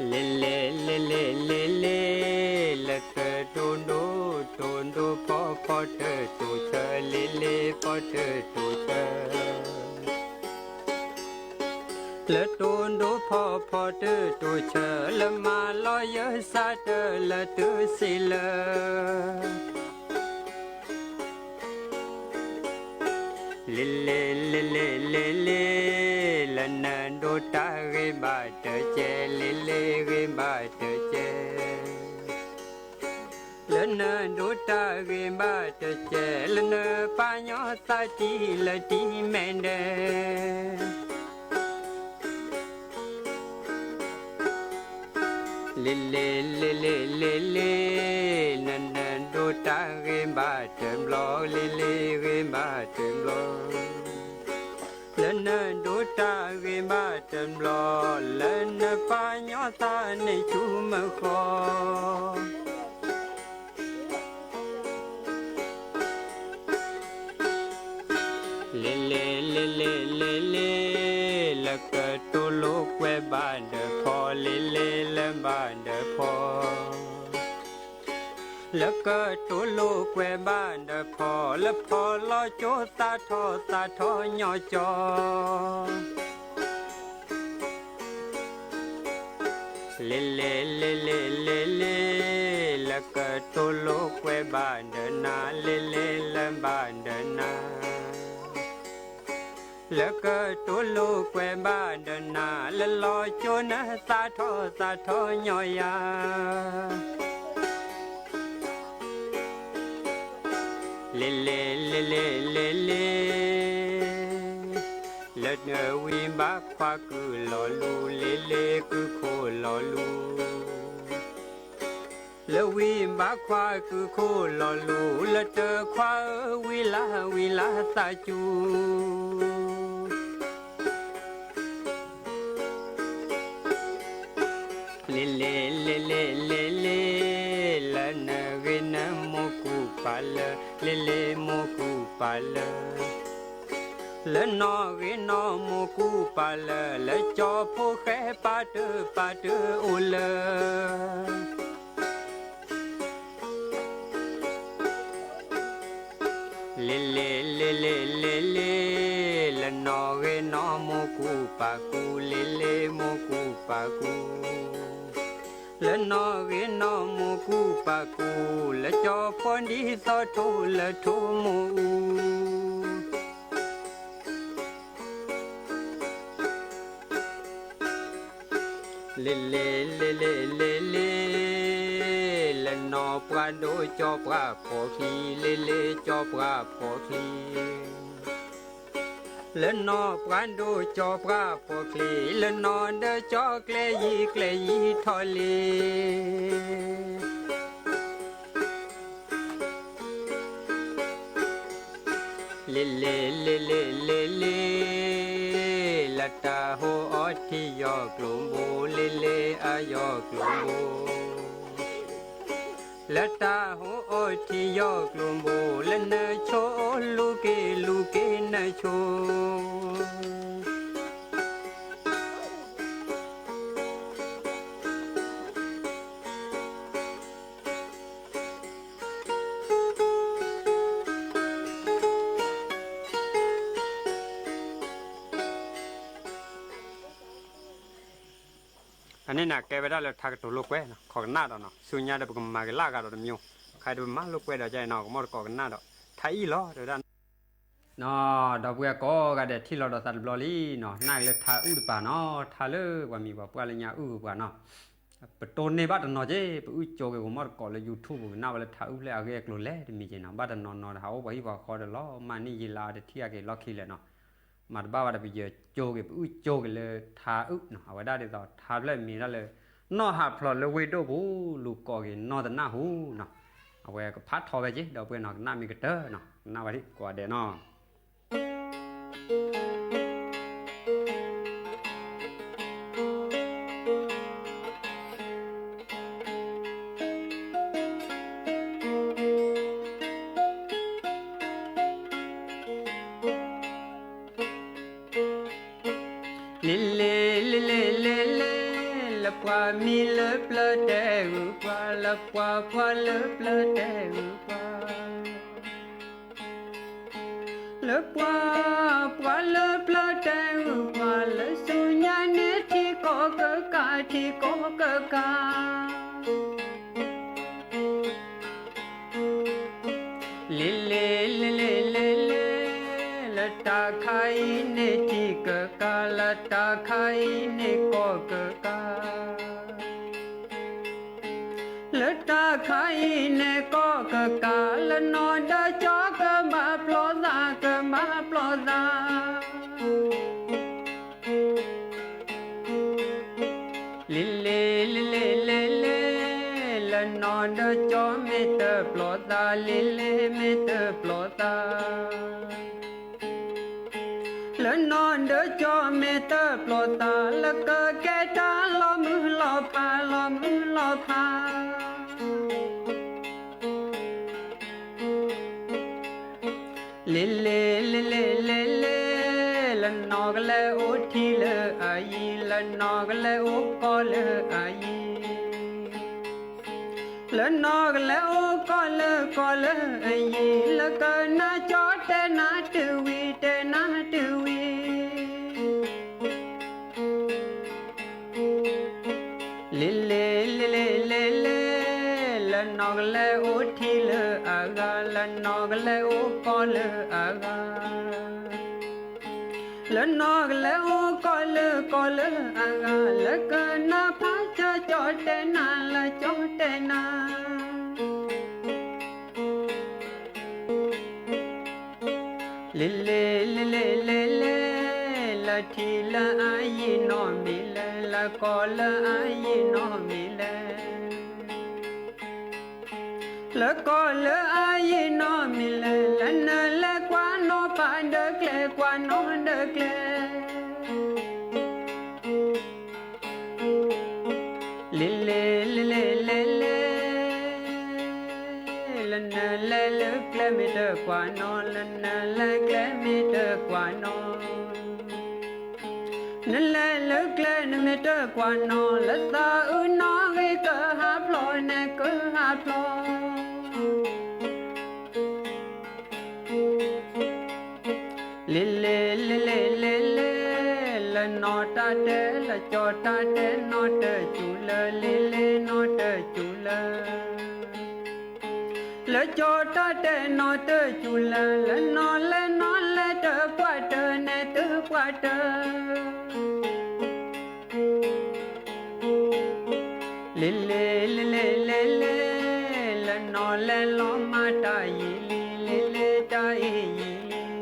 ာ် လ့လ့လ့လ့လ့လ့, လၢတတိၢ်ဒိၣ်တိၢ်ဒိၣ်ဖီဖီတတိၢ်ဆၢ လ့လ့ဖီတတိၢ်ဆၢ, လၢတိၢ်ဒိၣ်ဖီဖီတတိၢ်ဆၢ လၢမၤလီၤယၢၤစးတၢ်လၢတၢ်စံးလၢ လ့လ့လ့လ့လ့လ့, လၢနဒိးတၢ်ဂ့ၤဘၣ်တကဲ, လ့လ့ဂ့ၤဘၣ်တကဲ, လၢနဒိးတၢ်ဂ့ၤဘၣ်တကဲ, လၢနပာ်ညီသးတံၢ်လၢတံၢ်မဲာ်ဒဲး လ့လ့လ့လ့လ့လ့, နနဒိးတၢ်ဂ့ၤဘၣ်တဘျီ, လ့လ့ဂ့ၤဘၣ်တဘျီ, လၢနဒိးတၢ်ဂ့ၤဘၣ်တဘျီ, လၢနပာ်ညီသးန့ၣ်ဆူမုၢ်ဃီ လ့လ့လ့လ့လ့လ့, လၢ လၢကတိၤလိာ်ကွဲဘၣ်ဒီးဖီ, လ့လ့လၢဘၣ်ဒီးဖီ, လၢကတိၤလိာ်ကွဲဘၣ်ဒီးဖီ, လၢဖီလီၤကၠိသးထီၣ်သးထီၣ်ညီကၠီ လ့လ့လ့လ့လ့လ့, လၢကတိၤလိာ်ကွဲဘၣ်ဒီးနၤ, လ့လ့လၢဘၣ်ဒီးနၤ, လၢကတိၤလိာ်ကွဲဘၣ်ဒီးနၤ, လၢလီၤကၠိနသးထီၣ်သးထီၣ်ညီယၤ လ့လ့လ့လ့လ့လ့, လၢနဝံၤဘၣ်ခွါကုၢ်လီၤလူၤ, လ့လ့ကုၢ်ခိၣ်လီၤလူၤ, လၢဝံၤဘၣ်ခွါကုၢ်ခိၣ်လီၤလူၤ, လၢတခွါဧၢဝံၤလၢ်ဝံၤလၢ်သးစူၤ လ့လ့လ့လ့လ့လ့, လၢနဂ့ၤနမိၢ်ကူၣ်ပာ်လၢ, လ့လ့မိၢ်ကူၣ်ပာ်လၢ, လၢနီၢ်ဂ့ၤနီၢ်မိၢ်ကူၣ်ပာ်လၢ, လၢကၠီဖိဃဲပာ်တၢၢ်ပာ်တၢၢ်အိၣ်လၢ လ့လ့လ့လ့လ့လ့, လၢနီၢ်ဂ့ၤနီၢ်မိၢ်ကူၣ်ပာ်ကူၣ်, လ့လ့မိၢ်ကူၣ်ပာ်ကူၣ်, လၢနီၢ်ဂ့ၤနီၢ်မိၢ်ကူၣ်ပာ်ကူၣ်, လၢကၠီဖိဒ်သိးထိၣ်လၢထိၣ်မိၢ်အူ လ့လ့လ့လ့လ့လ့, လၢနီၢ်ပှၤဒိၣ်ကၠီပှၤဖှီၣ်ချံ, လ့လ့ကၠီပှၤဖှီၣ်ချံ, လၢနီၢ်ပှၤဒိၣ်ကၠီပှၤဖှီၣ်ချံ, လၢနီၢ်ဒၢကၠီကျဲယံၤကျဲယံၤထီၣ်လံ လ့လ့လ့လ့လ့လ့, လၢတၢ်ဟိအီထံယီၤကျိၤဘိ, လ့လ့အယီၤကျိၤဘိ, လၢတၢ်ဟိအီထံယီၤကျိၤဘိ, လၢနဆိလူၤက့ၤလူၤက့ၤနဆိ အန့ၣ်န့ၣ် ကဲဝဲဒၣ်လၢထါကတိၤလိာ်ကွဲနီၤ, ခိးကနၣ်ဒီးနီၤ, ဆူညါဒီးပကမၤက့ၤလၢအဂၤဒီးတမံၤ, ခါအံၤဒီးပမၤလိာ်ကွဲဒီးကဲနီၤ, ကမီၢ်တကိးကနၣ်ဒီး ထါအံၣ်လီၤ တဲဝဲဒၣ် နီၤ, ဒီပုၢ်ဝဲၢ်ကိးဂၤဒဲးထံၣ်လီၤဒီးသးတဘျီလံနီၤ, နာ်က့ၤလၢထါအုၣ်တပၤနီၤ, ထါလၢပှၤမံၤပှၤပှၢ်လၢညါအုၣ်က့ၤပှၤနီၤ, ပတိၢ်န့ၢ်ဘၣ်တနီၤက့ၤ, ပအုၣ်ကၠိက့ၤကမီၢ်တကိးလၢ YouTube ပကနၣ်ဝဲလၢထါအုၣ်ဖျဲၣ်အဂ့ၢ်အကျိၤလဲၣ်တမံၤက့ၤနီၤ, ဘၣ်တနီၤနီၤဒီးဟးအိၣ်ပှၤဟံၣ်ပှၤဃီဒီးလီၤ, မၤန့ၢ်ယံာ်လါအါတထံၣ်အက့ၤလီၢ်ခံလဲၣ်နီၤ မၤတဘၣ်ဘၣ်ဒီးပယၢၤကၠိက့ၤ ပအုၣ်ကၠိက့ၤလၢထါအုၣ်နီၤ, အဝဲဒၣ်ဒ်သိးထါဖျၢၣ်မံၤဒၣ်လၢ နီၢ်ဟးဖျိးလၢဝ့ၢ်ဒိၣ်ပူၤ လူၤကိးက့ၤနီၢ်တနၢ်ဟူနီၤ, အဝဲကဖးထီဝဲက့ၤ ဒီပုၢ်ဝဲၢ်နီၤ, ကနၣ်မ့ၢ်ကတၢၢ်နီၤ, ကနၣ်ဝဲဒၣ်ကိးဂၤဒဲးနီၤ လ့လ့လ့လ့လ့လ့, လၢပှၤမံၤလၢပျၢၤတဲဂုာ်ပှၤ, လၢပှၤပှၢ်လၢပျၢၤတဲဂုာ်ပှၤ, လၢပှၤပှၢ်လၢပျၢၤတဲဂုာ်ပှၤ, လၢဆူညါန့ၣ်ထံကီၢ်ကကး ထံကီၢ်ကကး လ့လ့လ့လ့လ့လ့, လၢတၢ်ခါအံၤန့ၣ်ထံကကး, လၢတၢ်ခါအံၤန့ၣ်ကီၢ်ကကး, လၢတၢ်ခါအံၤန့ၣ်ကီၢ်ကကး, လၢနီၢ်ဒၢကၠီကဘၣ်ပျီသး ကဘၣ်ပျီသး လ့လ့လ့လ့လ့လ့, လၢနီၢ်ဒၢကၠီမ့ၢ်တပျီသး, လ့လ့မ့ၢ်တပျီသး, လၢနီၢ်ဒၢကၠီမ့ၢ်တပျီသး, လၢကကဲတၢ်လီၤမုၢ်လီၤဖး လီၤမုၢ်လီၤဖး လ့လ့လ့လ့လ့လ့, လၢ လၢနီၢ်ကလဲၤအိၣ်ထံလၢအယံၤ, လၢနီၢ်ကလဲၤအိၣ်ကီၢ်လၢအယံၤ, လၢနီၢ်ကလဲၤအိၣ်ကီၢ်လၢကီၢ်လၢအယံၤ, လၢကနၣ်ကၠီတဲနၤတဝံၤ တဲနၤတဝံၤ လ့လ့လ့လ့လ့လ့, လၢနီၢ်ကလဲၤအိၣ်ထံလၢအဂၤ, လၢနီၢ်ကလဲၤအိၣ်ကီၢ်လၢအဂၤ, လၢနီၢ်ကလဲၤအိၣ်ကီၢ်လၢကီၢ်လၢအဂၤ, လၢကနၣ်ဖးကၠီကၠီတဲနၤ လၢကၠီတဲနၤ လ့လ့လ့လ့လ့လ့, လၢထံလၢအယံၤနီတမံၤလဲၣ်, လၢကီၢ်လၢအယံၤနီတမံၤလဲၣ်, လၢကီၢ်လၢအယံၤနီတမံၤလဲၣ်, လၢနလဲၤကွၢ်နီၢ်ပၢ်ဒီးကျဲ ကွၢ်နီၢ်ဒီးကျဲ လ့လ့လ့လ့လ့လ့, လၢနလဲၤလၢကျဲမ့ၢ်တကွၢ်နီၢ်, လၢနလဲၤကျဲမ့ၢ်တကွၢ်နီၢ်, နလဲၤလၢကျဲနမ့ၢ်တကွၢ်နီၢ်, လၢသးအုးနီၣ်ဂံၢ်ကဟးဖျိးန့ၣ် ကဟးဖျိး လ့လ့လ့လ့လ့လ့, လၢနီၢ်တၢ်တဲ လၢကၠီတၢ်တဲနီတစူၤလၢ, လ့လ့နီတစူၤလၢ, လၢကၠီတၢ်တဲနီတစူၤလၢ, လၢနီၢ်လဲၤနီၢ်လဲၤတပှၢ်တၢၢ်န့ၣ် တပှၢ်တၢၢ် လ့လ့လ့လ့လ့လ့, လၢနီၢ်လဲၤလီၤမၢ်တၢ်ယံာ်လံ, လ့လ့တၢ်အံၤယံာ်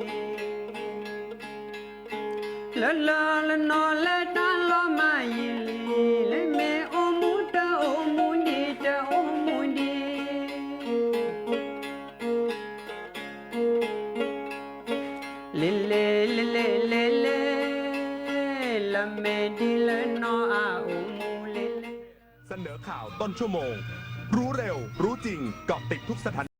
လံ, လၢလၢလၢနီၢ်လဲၤတၢ်လီၤမၢ်ယံာ်လံ, လၢမ့ၢ်အိၣ်မူတအိၣ်မူဒံး တအိၣ်မူဒံး လ့လ့လ့လ့လ့လ့, လၢမ့ၢ်ဒ်လၢနီၢ်အအိၣ်မူလ့လ့ เสนอข่าวต้นชั่วโมง รู้เร็ว รู้จริง เกาะติดทุกสถาน